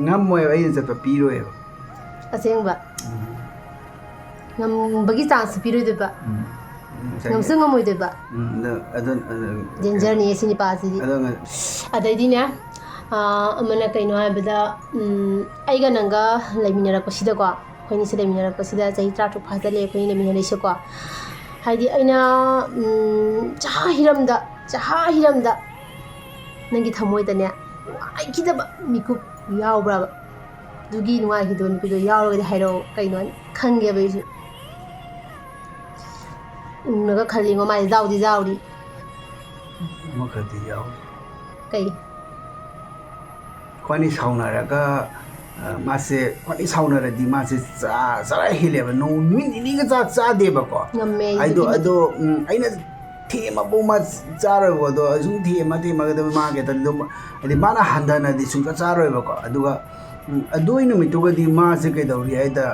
ꯉꯝꯃꯣꯏꯕ, ꯑꯩꯅ ꯆꯠꯄ ꯄꯤꯔꯣꯏꯕ꯫ ꯑꯁꯦꯡꯕ? ꯎꯝ꯫ ꯉꯝꯕꯒꯤ chance ꯄꯤꯔꯣꯏꯗꯣꯏꯕ? ꯎꯝ꯫ ꯉꯁꯥꯏꯒꯤ ꯉꯝꯁꯨ ꯉꯝꯃꯣꯏꯗꯣꯏꯕ? ꯎꯝ, ꯑꯗꯨ, ꯑꯗꯨ, ꯑꯗꯨ, dangerꯅꯤ ꯁꯤ ꯅꯨꯄꯥꯁꯤꯗꯤ꯫ ꯑꯗꯣ ꯉ- ꯑꯗꯩꯗꯤꯅꯦ, ꯑꯥ, ꯑꯃꯅ ꯀꯩꯅꯣ ꯍꯥꯏꯕꯗ, ꯎꯝ, ꯑꯩꯒ ꯅꯪꯒ ꯂꯩꯃꯤꯟꯅꯔꯛꯄꯁꯤꯗꯀꯣ, ꯑꯩꯈꯣꯏꯅꯤꯁꯦ ꯂꯩꯃꯤꯟꯅꯔꯛꯄꯁꯤꯗ ꯆꯍꯤ ꯇꯔꯥꯇꯔꯨꯛ ꯐꯥꯖꯤꯜꯂꯛꯑꯦ ꯑꯩꯈꯣꯏꯅꯤ ꯂꯩꯃꯤꯟꯅꯔꯛꯏꯁꯦꯀꯣ꯫ ꯍꯥꯏꯗꯤ ꯑꯩꯅ, ꯎꯝ, ꯆꯍꯥ ꯍꯤꯔꯝꯗ, ꯆꯍꯥ ꯍꯤꯔꯝꯗ ꯅꯪꯒꯤ ꯊꯃꯣꯏꯗꯅꯦ ꯅꯨꯡꯉꯥꯏꯈꯤꯗꯕ ꯃꯤꯀꯨꯞ ꯌꯥꯎꯕ꯭ꯔꯕ? ꯑꯗꯨꯒꯤ ꯅꯨꯡꯉꯥꯏꯈꯤꯗꯕ ꯃꯤꯀꯨꯞꯇꯣ ꯌꯥꯎꯔꯒꯗꯤ ꯍꯥꯏꯔꯛꯑꯣ, ꯀꯩꯅꯣ ꯍꯥꯏꯅ ꯈꯪꯒꯦꯕ ꯑꯩꯁꯨ꯫ ꯎꯪꯉꯒ ꯈꯜꯂꯤꯉꯣ ꯃꯥꯁꯦ ꯌꯥꯎꯗꯤ ꯌꯥꯎꯔꯤ꯫ ꯑꯃꯈꯛꯇꯤ ꯌꯥꯎꯔꯤ꯫ ꯀꯩ? ꯑꯩꯈꯣꯏꯅꯤ ꯁꯥꯎꯅꯔꯒ, ꯑ, ꯃꯥꯁꯦ, ꯑꯩꯈꯣꯏꯅꯤ ꯁꯥꯎꯅꯔꯗꯤ ꯃꯥꯁꯦ ꯆꯥ-, ꯆꯔꯥ ꯍꯦꯜꯂꯦꯕ꯫ ꯅꯣꯡ ꯅꯨꯃꯤꯠ ꯅꯤꯅꯤꯒ ꯆꯥꯛ ꯆꯥꯗꯦꯕꯀꯣ꯫ ꯉꯝꯃꯦ ꯑꯩꯗꯤ ꯑꯗꯣ, ꯑꯗꯨꯒꯤꯗꯤ꯫ ꯑꯗꯣ, ꯎꯝ, ꯑꯩꯅ ꯊꯦꯝꯃꯕꯨ ꯃꯥ ꯆꯥꯔꯣꯏꯕꯀꯣ꯫ ꯑꯗꯣ ꯁꯨꯝ ꯊꯦꯝꯃ, ꯊꯦꯝꯃꯒ ꯑꯗꯨꯝ ꯃꯥ ꯀꯩ ꯍꯥꯏꯇꯥꯔꯦ, ꯑꯗꯨꯝ, ꯍꯥꯏꯗꯤ ꯃꯥꯅ ꯍꯟꯊꯅꯗꯤ ꯁꯨꯡꯆꯥ ꯆꯥꯔꯣꯏꯕꯀꯣ꯫ ꯑꯗꯨꯒ, ꯎꯝ, ꯑꯗꯨꯒꯤ ꯅꯨꯃꯤꯠꯇꯨꯒꯗꯤ ꯃꯥꯁꯦ ꯀꯩꯗꯧꯔꯤ ꯍꯥꯏꯗ,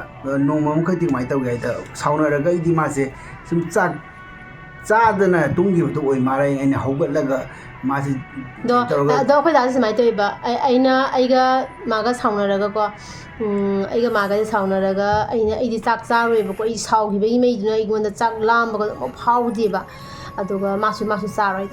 ꯅꯣꯡꯃ ꯑꯃꯈꯛꯇꯤ ꯀꯃꯥꯏꯅ ꯇꯧꯒꯦ ꯍꯥꯏꯗ, ꯁꯥꯎꯅꯔꯒ ꯑꯩꯗꯤ ꯃꯥꯁꯦ ꯁꯨꯝ ꯆꯥꯛ ꯆꯥꯗꯅ ꯇꯨꯝꯈꯤꯕꯗꯨ ꯑꯣꯏ ꯃꯥꯜꯂꯦ꯫ ꯑꯩꯅ ꯍꯧꯒꯠꯂꯒ ꯃꯥꯁꯤ ꯑꯗꯣ ꯇꯧꯔꯒ ꯑꯗꯣ ꯑꯩꯈꯣꯏ ꯗꯥꯁꯨ ꯁꯨꯃꯥꯏꯅ ꯇꯧꯋꯦꯕ꯫ ꯑꯩ- ꯑꯩꯅ ꯑꯩꯒ ꯃꯥꯒ ꯁꯥꯎꯅꯔꯒꯀꯣ, ꯎꯝ, ꯑꯩꯒ ꯃꯥꯒꯁꯦ ꯁꯥꯎꯅꯔꯒ ꯑꯩꯅ ꯑꯩꯗꯤ ꯆꯥꯛ ꯆꯥꯔꯣꯏꯕꯀꯣ꯫ ꯑꯩ ꯁꯥꯎꯈꯤꯕꯒꯤ ꯃꯩꯗꯨꯅ ꯑꯩꯉꯣꯟꯗ ꯆꯥꯛ ꯂꯥꯝꯕꯒ ꯑꯃꯨꯛ ꯐꯥꯎꯗꯦꯕ꯫ ꯑꯗꯨꯒ ꯃꯥꯁꯨ ꯃꯥꯁꯨ ꯆꯥꯔꯣꯏ꯫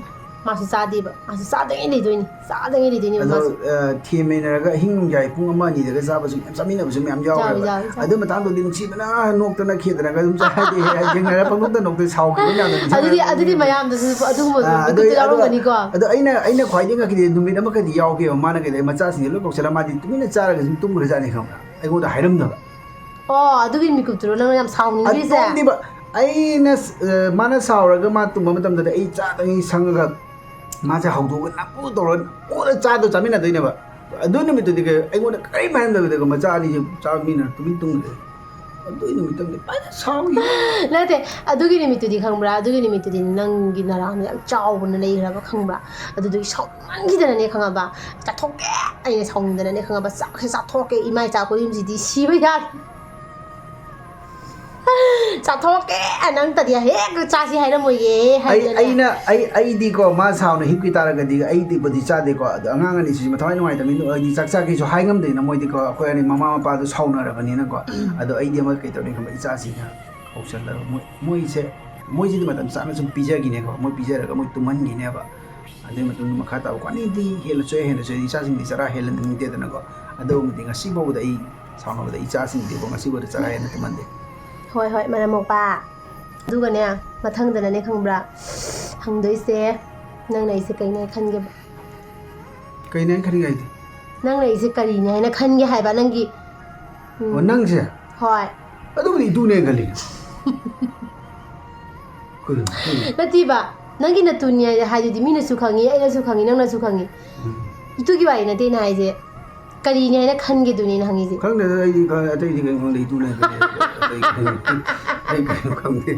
ꯃꯥꯁꯨ ꯆꯥꯗꯦꯕ꯫ ꯃꯥꯁꯨ ꯆꯥꯗꯉꯩ ꯂꯩꯗꯣꯏꯅꯤ꯫ ꯆꯥꯗꯉꯩ ꯂꯩꯗꯣꯏꯅꯦꯕ ꯑꯗꯣ ꯃꯥꯁꯨ꯫ ꯑ, ꯊꯦꯝꯃꯤꯟꯅꯔꯒ ꯑꯍꯤꯡ ꯅꯣꯡꯌꯥꯏ ꯄꯨꯡ ꯑꯃ ꯑꯅꯤꯗꯒ ꯆꯥꯕꯁꯨ ꯃꯌꯥꯝ ꯆꯥꯃꯤꯟꯅꯕꯁꯨ ꯃꯌꯥꯝ ꯌꯥꯎꯋꯦꯕ꯫ ꯌꯥꯎꯋꯦ, ꯌꯥꯎꯋꯦ, ꯌꯥꯎꯋꯦ꯫ ꯑꯗꯨ ꯃꯇꯥꯡꯗꯨꯗꯤ ꯅꯨꯡꯁꯤꯕꯅ ꯅꯣꯛꯇꯅ ꯈꯦꯗꯅꯒ ꯑꯗꯨꯝ ꯆꯥꯏ꯫ ꯍꯥꯏꯗꯤ ꯌꯦꯡꯅꯔ ꯄꯪꯅꯣꯛꯇ ꯅꯣꯛꯇ ꯁꯥꯎꯈꯤꯕ ꯃꯌꯥꯝꯗꯣ ꯅꯤꯡꯁꯤꯡꯉꯒ ꯑꯗꯨꯗꯤ ꯑꯗꯨꯝ ꯑꯗꯨꯗꯤ ꯌꯦꯡꯉꯦ꯫ ꯃꯌꯥꯝꯗꯁꯨ ꯑꯗꯨꯒꯨꯝꯕ ꯑꯥ, ꯑꯗꯨ ꯃꯤꯀꯨꯞꯇ ꯑꯗꯨ ꯌꯥꯎꯔꯝꯒꯅꯤꯀꯣ꯫ ꯑꯗꯣ ꯑꯩꯅ ꯑꯩꯅ ꯈ꯭ꯋꯥꯏꯗꯒꯤ ꯉꯛꯈꯤꯗꯤ ꯅꯨꯃꯤꯠ ꯑꯃꯈꯛꯇꯤ ꯌꯥꯎꯈꯤꯕ꯫ ꯃꯥꯅ ꯀꯩꯗꯧ ꯃꯆꯥꯁꯤꯡꯁꯦ ꯂꯣꯏ ꯀꯧꯁꯜꯂ ꯃꯥꯗꯤ ꯇꯨꯃꯤꯟꯅ ꯆꯥꯔꯒ ꯁꯨꯝ ꯇꯨꯝꯈ꯭ꯔꯖꯥꯠꯅꯤ ꯈꯪꯕ꯭ꯔꯥ? ꯑꯩꯉꯣꯟꯗ ꯍꯥꯏꯔꯝꯗꯕ꯫ ꯑꯣ, ꯑꯗꯨꯒꯤ ꯃꯤꯀꯨꯞꯇꯨꯔꯣ ꯅꯪꯅ ꯌꯥꯝ ꯁꯥꯎꯅꯤꯡꯉꯤꯁꯦ? ꯑꯗꯨꯝꯗꯤꯕ ꯑꯩꯅ ꯁ-, ꯑ, ꯃꯥꯅ ꯁꯥꯎꯔꯒ ꯃꯥ ꯇꯨꯝꯕ ꯃꯇꯝꯗꯨꯗ ꯑꯩ ꯆꯥꯗꯉꯩ ꯁꯪꯉꯒ ꯃꯥꯁꯦ ꯍꯧꯗꯣꯛꯑꯒ ꯅꯝꯐꯨ ꯇꯧꯔꯒ ꯅꯝꯐꯨꯗ ꯆꯥꯗꯣ ꯆꯥꯃꯤꯟꯅꯗꯣꯏꯅꯦꯕ꯫ ꯑꯗꯨ ꯅꯨꯃꯤꯠꯇꯨꯗꯤ ꯀꯩ-, ꯑꯩꯉꯣꯟꯗ ꯀꯔꯤꯝ ꯍꯥꯏꯔꯝꯗꯕꯗ ꯃꯆꯥ ꯑꯅꯤꯁꯦ ꯆꯥꯃꯤꯟꯅꯔ ꯇꯨꯃꯤꯟ ꯇꯨꯝꯈ꯭ꯔꯦ꯫ ꯑꯗꯨꯒꯤ ꯅꯨꯃꯤꯠꯇꯨꯗꯤ ꯐꯖꯅ ꯁꯥꯎꯈꯤ꯫ ꯅꯠꯇꯦ, ꯑꯗꯨꯒꯤ ꯅꯨꯃꯤꯠꯇꯨꯗꯤ ꯈꯪꯕ꯭ꯔꯥ? ꯑꯗꯨꯒꯤ ꯅꯨꯃꯤꯠꯇꯨꯗꯤ ꯅꯪꯒꯤ ꯅꯔꯥꯡꯗꯣ ꯌꯥꯝ ꯆꯥꯎꯕꯅ ꯂꯩꯈ꯭ꯔꯕ ꯈꯪꯕ꯭ꯔꯥ? ꯑꯗꯨꯗꯨꯒꯤ ꯁꯥꯎꯃꯟꯈꯤꯗꯅꯅꯦ ꯈꯪꯉꯕ? ꯆꯥꯊꯣꯛꯀꯦ! ꯑꯩꯅ ꯁꯥꯎꯅꯤꯡꯗꯅꯅꯦ ꯈꯪꯉꯕ? ꯆꯥꯛꯁꯦ ꯆꯥꯊꯣꯛꯀꯦ! ꯏꯃꯥ ꯏꯆꯥ ꯈꯨꯗꯤꯡꯁꯤꯗꯤ ꯁꯤꯕ ꯌꯥꯔꯦ꯫ ꯆꯥꯊꯣꯛꯀꯦ! ꯅꯪꯇꯗꯤ ꯍꯦꯛ ꯆꯥꯁꯤ ꯍꯥꯏꯔꯝꯃꯣꯏꯌꯦ ꯑꯩ, ꯍꯥꯏꯗꯅꯦ꯫ ꯑꯩꯅ, ꯑꯩ, ꯑꯩꯗꯤꯀꯣ, ꯃꯥ ꯁꯥꯎꯅ ꯍꯤꯞꯈꯤ ꯇꯥꯔꯒꯗꯤ ꯑꯩꯗꯤꯕꯨꯗꯤ ꯆꯥꯗꯦꯀꯣ꯫ ꯑꯗꯣ ꯑꯉꯥꯡ ꯑꯅꯤꯁꯤꯁꯨ ꯃꯊꯋꯥꯏ ꯅꯨꯡꯉꯥꯏꯇꯕꯅꯤꯅ ꯍꯥꯏꯗꯤ ꯆꯥꯛ ꯆꯥꯒꯦꯁꯨ ꯍꯥꯏ ꯉꯝꯗꯦꯅ ꯃꯣꯏꯗꯤꯀꯣ꯫ ꯑꯩꯈꯣꯏ ꯑꯅꯤ ꯃꯃꯥ ꯃꯄꯥꯗꯣ ꯁꯥꯎꯅꯔꯕꯅꯤꯅꯀꯣ꯫ ꯑꯗꯣ ꯑꯩꯗꯤ ꯑꯃ ꯀꯩ ꯇꯧꯅꯤ ꯈꯪꯕ? ꯏꯆꯥꯁꯤꯡꯅ ꯀꯧꯁꯜꯂꯒ ꯃꯣꯏ, ꯃꯣꯏꯁꯦ, ꯃꯣꯏꯁꯤꯗꯤ ꯃꯇꯝ ꯆꯥꯅ ꯁꯨꯝ ꯄꯤꯖꯈꯤꯅꯦꯀꯣ꯫ ꯃꯣꯏ ꯄꯤꯖꯔꯒ ꯃꯣꯏ ꯇꯨꯝꯍꯟꯈꯤꯅꯦꯕ꯫ ꯑꯗꯨꯒꯤ ꯃꯇꯨꯡꯗ ꯃꯈꯥ ꯇꯥꯕ ꯈ꯭ꯋꯥꯏꯗꯒꯤ ꯍꯦꯜꯂꯁꯨ ꯌꯥꯏ, ꯍꯦꯜꯂꯁꯨ ꯌꯥꯏ, ꯏꯆꯥꯁꯤꯡꯗꯤ ꯆꯔꯥ ꯍꯦꯜꯍꯟꯅꯤꯡꯗꯦꯗꯅꯀꯣ꯫ ꯑꯗꯨꯒꯨꯝꯕꯗꯤ ꯉꯁꯤ ꯐꯥꯎꯕꯗ ꯑꯩ ꯁꯥꯎꯅꯕꯗ ꯏꯆꯥꯁꯤꯡꯗꯤꯕꯨ ꯉꯁꯤ ꯐꯥꯎꯗ ꯆꯔꯥ ꯍꯦꯟꯅ ꯇꯨꯝꯍꯟꯗꯦ꯫ ꯍꯣꯏ, ꯍꯣꯏ, ꯃꯔꯝ ꯃꯣꯛꯄ꯫ ꯑꯗꯨꯒꯅꯦ, ꯃꯊꯪꯗꯅꯅꯦ ꯈꯪꯕ꯭ꯔꯥ, ꯍꯪꯗꯣꯏꯁꯦ ꯅꯪꯅ ꯑꯩꯁꯦ ꯀꯩꯅꯦ ꯈꯟꯒꯦꯕ? ꯀꯩꯅꯦ ꯈꯟꯒꯦ ꯍꯥꯏꯗꯤ? ꯅꯪꯅ ꯑꯩꯁꯦ ꯀꯔꯤꯅꯦ ꯍꯥꯏꯅ ꯈꯟꯒꯦ ꯍꯥꯏꯕ ꯅꯪꯒꯤ? ꯎꯝ꯫ ꯑꯣ, ꯅꯪꯁꯦ? ꯍꯣꯏ꯫ ꯑꯗꯨꯕꯨꯗꯤ ꯏꯇꯨꯅꯦ ꯈꯜꯂꯤ꯫ ꯀꯩꯅꯣ? ꯀꯩꯅꯣ? ꯅꯠꯇꯦꯕ, ꯅꯪꯒꯤ ꯅꯇꯨꯅꯤ ꯍꯥꯏ-, ꯍꯥꯏꯗꯨꯗꯤ ꯃꯤꯅꯁꯨ ꯈꯪꯉꯤ, ꯑꯩꯅꯁꯨ ꯈꯪꯉꯤ, ꯅꯪꯅꯁꯨ ꯈꯪꯉꯤ꯫ ꯎꯝ꯫ ꯏꯇꯨꯒꯤ ꯋꯥꯔꯤ ꯅꯠꯇꯦ ꯑꯩꯅ ꯍꯥꯏꯁꯦ꯫ ꯀꯔꯤꯅꯦ ꯍꯥꯏꯅ ꯈꯟꯒꯦꯗꯨꯅꯦ ꯑꯩꯅ ꯍꯪꯉꯤꯁꯦ꯫ ꯈꯪꯗꯦꯗ, ꯑꯩꯗꯤ ꯈꯪ-, ꯑꯇꯩꯗꯤ ꯀꯩꯝ ꯈꯪꯗꯦ, ꯏꯇꯨꯅꯦ ꯈꯜꯂꯤ꯫ ꯑꯇꯩ ꯀꯩꯝ-, ꯑꯩ ꯀꯩꯝ ꯈꯪꯗꯦ꯫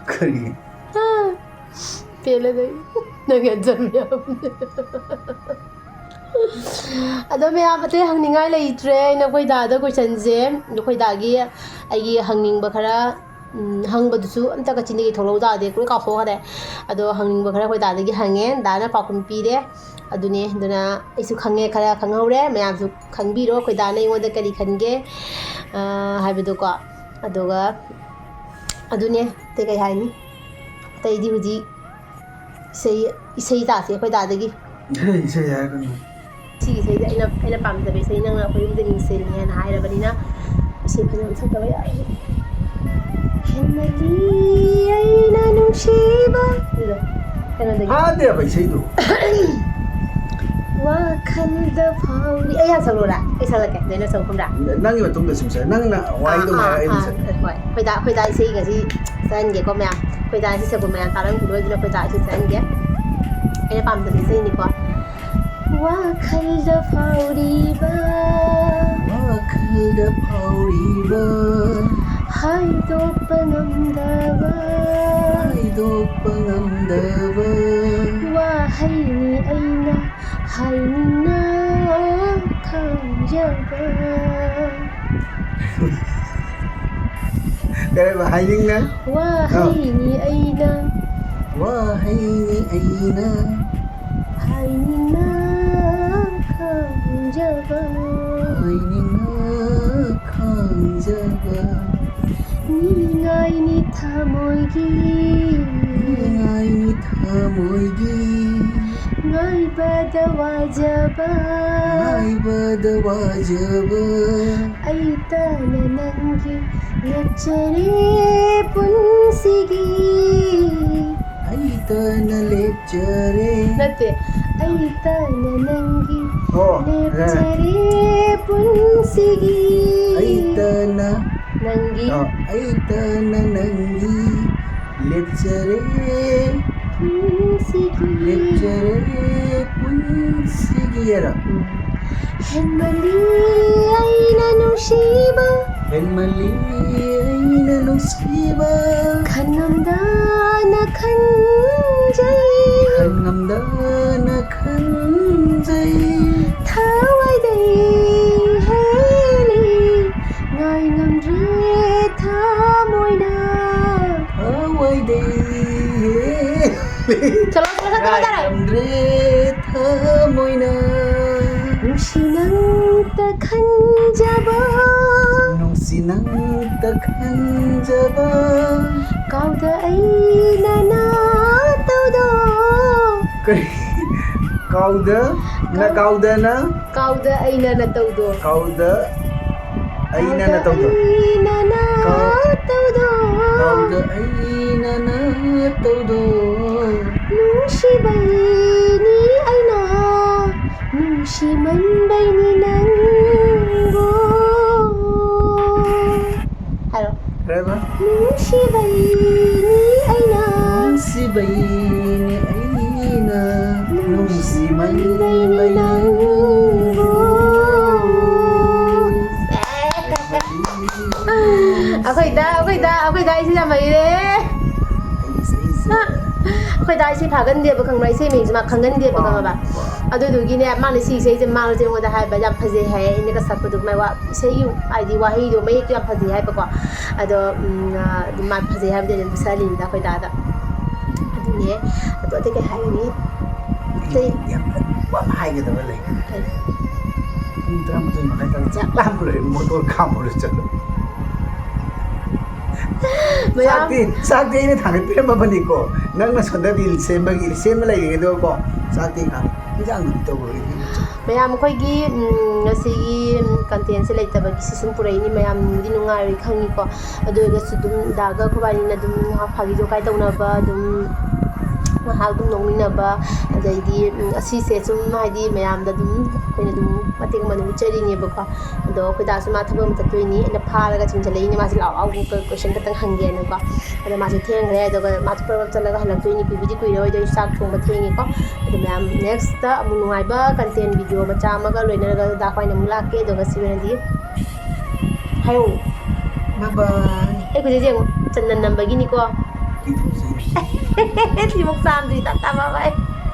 ꯀꯔꯤ? ꯄꯦꯜꯂꯦꯗ ꯑꯩ꯫ ꯅꯪꯒꯤ answer ꯃꯌꯥꯝꯁꯦ꯫ ꯑꯗꯣ ꯃꯌꯥꯝ ꯑꯇꯩ ꯍꯪꯅꯤꯡꯉꯥꯏ ꯂꯩꯇ꯭ꯔꯦ꯫ ꯑꯩꯅ ꯑꯩꯈꯣꯏ ꯗꯥꯗ questionꯁꯦ, ꯑꯩꯈꯣꯏ ꯗꯥꯒꯤ ꯑꯩꯒꯤ ꯍꯪꯅꯤꯡꯕ ꯈꯔ ꯎꯝ, ꯍꯪꯕꯗꯨꯁꯨ ꯑꯝꯇ ꯀꯛꯆꯤꯡꯗꯒꯤ ꯊꯣꯛꯂꯛꯎ ꯇꯥꯗꯦ, ꯂꯣꯏ ꯀꯥꯎꯊꯣꯛꯈ꯭ꯔꯦ꯫ ꯑꯗꯣ ꯍꯪꯅꯤꯡꯕ ꯈꯔ ꯑꯩꯈꯣꯏ ꯗꯥꯗꯒꯤ ꯍꯪꯉꯦ, ꯗꯥꯅ ꯄꯥꯎꯈꯨꯝ ꯄꯤꯔꯦ꯫ ꯑꯗꯨꯅꯦ, ꯑꯗꯨꯅ ꯑꯩꯁꯨ ꯈꯪꯉꯦ, ꯈꯔ ꯈꯪꯍꯧꯔꯦ, ꯃꯌꯥꯝꯁꯨ ꯈꯪꯕꯤꯔꯣ ꯑꯩꯈꯣꯏ ꯗꯥꯅ ꯑꯩꯉꯣꯟꯗ ꯀꯔꯤ ꯈꯟꯒꯦ, ꯑ, ꯍꯥꯏꯕꯗꯣꯀꯣ꯫ ꯑꯗꯨꯒ ꯑꯗꯨꯅꯦ, ꯑꯇꯩ ꯀꯩ ꯍꯥꯏꯅꯤ? ꯑꯇꯩꯗꯤ ꯍꯧꯖꯤꯛ ꯏꯁꯩ, ꯏꯁꯩ ꯇꯥꯁꯦ ꯑꯩꯈꯣꯏ ꯗꯥꯗꯒꯤ꯫ ꯏꯁꯩ ꯍꯥꯏꯔꯒꯅꯨ꯫ ꯁꯤꯒꯤ ꯏꯁꯩꯁꯦ ꯑꯩꯅ, ꯑꯩꯅ ꯄꯥꯝꯖꯕ ꯏꯁꯩ, ꯅꯪꯅ ꯑꯩꯈꯣꯏ ꯌꯨꯝꯗ ꯅꯤꯡꯁꯤꯡꯅꯤꯅ ꯍꯥꯏꯔꯕꯅꯤꯅ ꯏꯁꯩ ꯐꯖꯅ ꯁꯛꯇꯕ ꯌꯥꯔꯣꯏ꯫ ꯍꯦꯟꯃꯜꯂꯤ ꯑꯩꯅ ꯅꯨꯡꯁꯤꯕ꯫ ꯑꯗꯨꯗꯣ ꯀꯩꯅꯣꯗꯒꯤ꯫ ꯐꯥꯗꯦꯕ ꯏꯁꯩꯗꯣ꯫ ꯋꯥꯈꯜꯗ ꯐꯥꯎꯔꯤ꯫ ꯑꯩ ꯍꯥꯟꯅ ꯁꯛꯂꯛꯎꯔꯥ? ꯑꯩ ꯁꯛꯂꯛꯀꯦ, ꯑꯗꯨ ꯑꯩꯅ ꯁꯛꯂꯛꯀꯨꯝꯕ꯭ꯔꯥ? ꯅꯪꯒꯤ ꯃꯇꯨꯡꯗ ꯁꯨꯝ ꯁꯛ-, ꯅꯪꯅ ꯋꯥꯍꯩꯗꯣ ꯑꯥ, ꯍꯥꯏꯔ ꯑꯩ ꯑꯗꯨꯝ ꯑꯥ, ꯁꯛꯀꯦ꯫ ꯍꯣꯏ, ꯑꯩꯈꯣꯏ ꯗꯥ, ꯑꯩꯈꯣꯏ ꯗꯥ ꯏꯁꯩ ꯉꯁꯤ ꯁꯛꯍꯟꯒꯦꯀꯣ ꯃꯌꯥꯝ꯫ ꯑꯩꯈꯣꯏ ꯗꯥ ꯏꯁꯩ ꯁꯛꯄ ꯃꯌꯥꯝ ꯇꯥꯔꯝꯈꯤꯔꯣꯏ, ꯑꯗꯨꯅ ꯑꯩꯈꯣꯏ ꯗꯥ ꯏꯁꯩ ꯁꯛꯍꯟꯒꯦ꯫ ꯑꯩꯅ ꯄꯥꯝꯖꯕ ꯏꯁꯩꯅꯤꯀꯣ꯫ ꯋꯥꯈꯜꯗ ꯐꯥꯎꯔꯤꯕ, ꯋꯥꯈꯜꯗ ꯐꯥꯎꯔꯤꯕ, ꯍꯥꯏꯗꯣꯛꯄ ꯉꯝꯗꯕ, ꯍꯥꯏꯗꯣꯛꯄ ꯉꯝꯗꯕ, ꯋꯥꯍꯩꯅꯤ ꯑꯩꯅ ꯍꯥꯏꯅꯤꯡꯅ ꯈꯪꯖꯕ꯫ ꯀꯔꯤꯕ ꯍꯥꯏꯅꯤꯡꯅ? ꯋꯥꯍꯩꯅꯤ ꯑꯩꯅ, ꯋꯥꯍꯩꯅꯤ ꯑꯩꯅ, ꯍꯥꯏꯅꯤꯡꯅ ꯈꯪꯖꯕ꯫ ꯍꯥꯏꯅꯤꯡꯅ ꯈꯪꯖꯕ, ꯅꯤꯡꯉꯥꯏꯅꯤ ꯊꯃꯣꯏꯒꯤ, ꯅꯤꯡꯉꯥꯏꯅꯤ ꯊꯃꯣꯏꯒꯤ, ꯉꯥꯏꯕꯗ ꯋꯥꯖꯕ꯫ ꯉꯥꯏꯕꯗ ꯋꯥꯖꯕ꯫ ꯑꯩ ꯇꯥꯅ ꯅꯪꯒꯤ ꯂꯦꯞꯆꯔꯦ ꯄꯨꯟꯁꯤꯒꯤ꯫ ꯑꯩ ꯇꯥꯅ ꯂꯦꯞꯆꯔꯦ꯫ ꯅꯠꯇꯦ, ꯑꯩ ꯇꯥꯅ ꯅꯪꯒꯤ ꯑꯣ, ꯂꯦꯞꯆꯔꯦ ꯄꯨꯟꯁꯤꯒꯤ꯫ ꯑꯩ ꯇꯥꯅ, ꯅꯪꯒꯤ ꯑꯣ, ꯑꯩ ꯇꯥꯅ ꯅꯪꯒꯤ ꯂꯦꯞꯆꯔꯦ, ꯄꯨꯟꯁꯤꯒꯤ꯫ ꯂꯦꯞꯆꯔꯦ ꯄꯨꯟꯁꯤꯒꯤ ꯍꯥꯏꯔꯣ? ꯍꯦꯟꯃꯜꯂꯤ ꯑꯩꯅ ꯅꯨꯡꯁꯤꯕ, ꯍꯦꯟꯃꯜꯂꯤ ꯑꯩꯅ ꯅꯨꯡꯁꯤꯕ, ꯈꯟꯉꯝꯗꯅ ꯈꯟꯖꯩ, ꯈꯟꯉꯝꯗꯅ ꯈꯟꯖꯩ꯫ ꯊꯋꯥꯏꯗꯩ ꯍꯦꯜꯂꯤ ꯉꯥꯏ ꯉꯝꯗ꯭ꯔꯦ ꯊꯃꯣꯏꯅ꯫ ꯆꯠꯂꯣ, ꯆꯠꯂꯣ, ꯆꯠꯂꯣ, ꯆꯠꯂꯣ꯫ ꯉꯥꯏꯔꯝꯗ꯭ꯔꯦ ꯊꯃꯣꯏꯅ꯫ ꯅꯨꯡꯁꯤ ꯅꯪꯇ ꯈꯟꯖꯕ꯫ ꯅꯨꯡꯁꯤ ꯅꯪꯇ ꯈꯟꯖꯕ꯫ ꯀꯥꯎꯗ ꯑꯩꯅ ꯅꯥꯇꯧꯗꯣ꯫ ꯀꯔꯤ? ꯀꯥꯎꯗ? ꯅ ꯀꯥꯎꯗꯅ? ꯀꯥꯎꯗ ꯑꯩꯅ ꯅꯥꯇꯧꯗꯣ꯫ ꯀꯥꯎꯗ ꯑꯩꯅ ꯅꯥꯇꯧꯗꯣ꯫ ꯑꯩꯅ ꯀꯥꯎ-, ꯅꯥꯇꯧꯗꯣ꯫ ꯀꯥꯎꯗ ꯑꯩꯅ ꯅꯥꯇꯧꯗꯣ꯫ ꯅꯨꯡꯁꯤꯕꯩꯅꯤ ꯑꯩꯅ, ꯅꯨꯡꯁꯤꯃꯟꯕꯩꯅꯤ ꯅꯪꯕꯨ꯫ ꯍꯥꯏꯔꯣ꯫ ꯀꯔꯤꯕ? ꯅꯨꯡꯁꯤꯕꯩꯅꯤ ꯑꯩꯅ꯫ ꯅꯨꯡꯁꯤꯕꯩꯅꯤ ꯑꯩꯅ꯫ ꯅꯨꯡꯁꯤꯃꯟꯕꯩꯅꯤ ꯅꯪꯕꯨ꯫ ꯑꯩꯈꯣꯏꯗ, ꯑꯩꯈꯣꯏꯗ, ꯑꯩꯈꯣꯏꯗ ꯑꯩꯁꯦ ꯌꯥꯝ ꯍꯩꯔꯦ꯫ ꯑꯩꯈꯣꯏꯗ ꯏꯁꯩ ꯐꯥꯒꯟꯗꯦꯕ, ꯈꯪꯕ꯭ꯔꯥ? ꯏꯁꯩ ꯃꯌꯦꯛꯁꯦ ꯃꯥ ꯈꯪꯒꯟꯗꯦꯕ, ꯈꯪꯉꯕ? ꯑꯗꯨꯗꯨꯒꯤꯅꯦ, ꯃꯥꯅ ꯁꯤ ꯏꯁꯩꯁꯦ ꯃꯥꯁꯦ ꯑꯩꯉꯣꯟꯗ ꯍꯥꯏꯕ, "ꯌꯥꯝ ꯐꯖꯩ" ꯍꯥꯏ꯫ ꯑꯩꯅꯒ ꯁꯛꯄꯗꯣ, ꯃꯥꯏ ꯋꯥ, ꯏꯁꯩꯒꯤ ꯍꯥꯏꯗꯤ ꯋꯥꯍꯩꯗꯣ ꯃꯌꯦꯛꯇꯣ ꯌꯥꯝ ꯐꯖꯩ ꯍꯥꯏꯕꯀꯣ꯫ ꯑꯗꯣ, ꯎꯝ, ꯑ, ꯑꯗꯨꯝ ꯃꯥ ꯐꯖꯩ ꯍꯥꯏꯕꯗꯤ ꯑꯗꯨꯝ ꯁꯛꯍꯜꯂꯤꯅꯤꯗ ꯑꯩꯈꯣꯏ ꯗꯥꯗ꯫ ꯑꯗꯨꯅꯦ꯫ ꯑꯗꯣ ꯑꯇꯩ ꯀꯩ ꯍꯥꯏꯒꯅꯤ? ꯑꯇꯩ ꯌꯥꯝ ꯋꯥ ꯑꯃ ꯍꯥꯏꯒꯗꯕ ꯂꯩ꯫ ꯀꯩ? ꯄꯨꯡ ꯇꯔꯥꯃꯥꯊꯣꯏ ꯃꯈꯥꯏ ꯇꯥꯔꯦ꯫ ꯆꯥꯛ ꯂꯥꯝꯕ ꯂꯣꯏꯔꯦ, ꯃꯣꯇꯣꯔ ꯈꯥꯝꯃꯨꯔꯣ ꯆꯠꯂꯣ꯫ ꯃꯌꯥꯝ ꯆꯥꯛꯇꯤ, ꯆꯥꯛꯇꯤ ꯑꯩꯅ ꯊꯥꯡꯒꯠꯄꯤꯔꯝꯃꯕꯅꯤꯀꯣ꯫ ꯅꯪꯅ ꯁꯣꯝꯗ ꯔꯤꯜ ꯁꯦꯝꯕꯒꯤ, ꯁꯦꯝꯕ ꯂꯩꯔꯤꯉꯩꯗꯀꯣ, ꯆꯥꯛꯇꯤ ꯈꯥꯝꯃꯨ꯫ ꯏꯟꯖꯥꯡꯗꯨꯗꯤ ꯇꯧꯔꯣꯏ꯫ ꯃꯌꯥꯝ ꯑꯩꯈꯣꯏꯒꯤ, ꯎꯝ, ꯉꯁꯤꯒꯤ, ꯎꯝ, contentꯁꯦ ꯂꯩꯇꯕꯒꯤ ꯁꯤ ꯁꯨꯝ ꯄꯨꯔꯛꯏꯅꯤ꯫ ꯃꯌꯥꯝ ꯅꯨꯡꯗꯤ ꯅꯨꯡꯉꯥꯏꯔꯣꯏ ꯈꯪꯉꯤꯀꯣ꯫ ꯑꯗꯨ ꯑꯣꯏꯔꯒꯁꯨ ꯑꯗꯨꯝ ꯗꯥꯒ ꯑꯩꯈꯣꯏꯕꯥꯅꯤꯅ ꯑꯗꯨꯝ ꯉꯥꯏꯍꯥꯛ ꯐꯥꯒꯤ ꯖꯣꯒꯥꯏ ꯇꯧꯅꯕ, ꯑꯗꯨꯝ ꯉꯥꯏꯍꯥꯛ ꯑꯗꯨꯝ ꯅꯣꯛꯃꯤꯟꯅꯕ, ꯑꯗꯩꯗꯤ, ꯎꯝ, ꯑꯁꯤꯁꯦ ꯁꯨꯝ ꯍꯥꯏꯗꯤ ꯃꯌꯥꯝꯗ ꯑꯗꯨꯝ ꯑꯩꯈꯣꯏꯅ ꯑꯗꯨꯝ ꯃꯇꯦꯛ ꯑꯃ ꯑꯗꯨꯝ ꯎꯠꯆꯔꯤꯅꯦꯕꯀꯣ꯫ ꯑꯗꯣ ꯑꯩꯈꯣꯏ ꯗꯥꯁꯨ ꯃꯥ ꯊꯕꯛ ꯑꯃ ꯆꯠꯇꯣꯏꯅꯤ, ꯑꯩꯅ ꯐꯥꯔꯒ ꯆꯤꯡꯁꯤꯜꯂꯛꯏꯅꯦ꯫ ꯃꯥꯁꯦ ꯂꯥꯛꯑꯣ, ꯂꯥꯛꯑꯣ, ꯀꯣꯏꯁꯟ ꯈꯛꯇꯪ ꯍꯪꯒꯦꯅꯀꯣ꯫ ꯑꯗꯣ ꯃꯥꯁꯦ ꯊꯦꯡꯈ꯭ꯔꯦ, ꯑꯗꯨꯒ ꯃꯥꯁꯨ ꯄ꯭ꯔꯞ ꯄ꯭ꯔꯞ ꯆꯠꯂꯒ ꯍꯜꯂꯛꯇꯣꯏꯅꯤ, ꯀꯨꯏꯕꯨꯗꯤ ꯀꯨꯏꯔꯣꯏ, ꯑꯗꯣ ꯑꯩꯁꯨ ꯆꯥꯛ ꯊꯣꯡꯕ ꯊꯦꯡꯉꯤꯀꯣ꯫ ꯑꯗꯣ ꯃꯌꯥꯝ, next ꯑꯃꯨꯛ ꯅꯨꯡꯉꯥꯏꯕ content video ꯃꯆꯥ ꯑꯃꯒ ꯂꯣꯏꯅꯔꯒ ꯗꯥ ꯈ꯭ꯋꯥꯏꯅ ꯑꯃꯨꯛ ꯂꯥꯛꯀꯦ꯫ ꯑꯗꯣ ꯉꯁꯤꯒꯤ ꯑꯣꯏꯅꯗꯤ ꯍꯥꯏꯌꯣ꯫ Bye bye꯫ ꯑꯩ ꯈꯨꯖꯤꯟꯁꯦ ꯌꯦꯡꯉꯣ, ꯆꯟꯗꯟ ꯅꯝꯕꯒꯤꯅꯤꯀꯣ꯫ ꯁꯤꯃꯨꯛ ꯆꯥꯝꯗ꯭ꯔꯤ, ꯇꯥꯇꯥ, bye bye꯫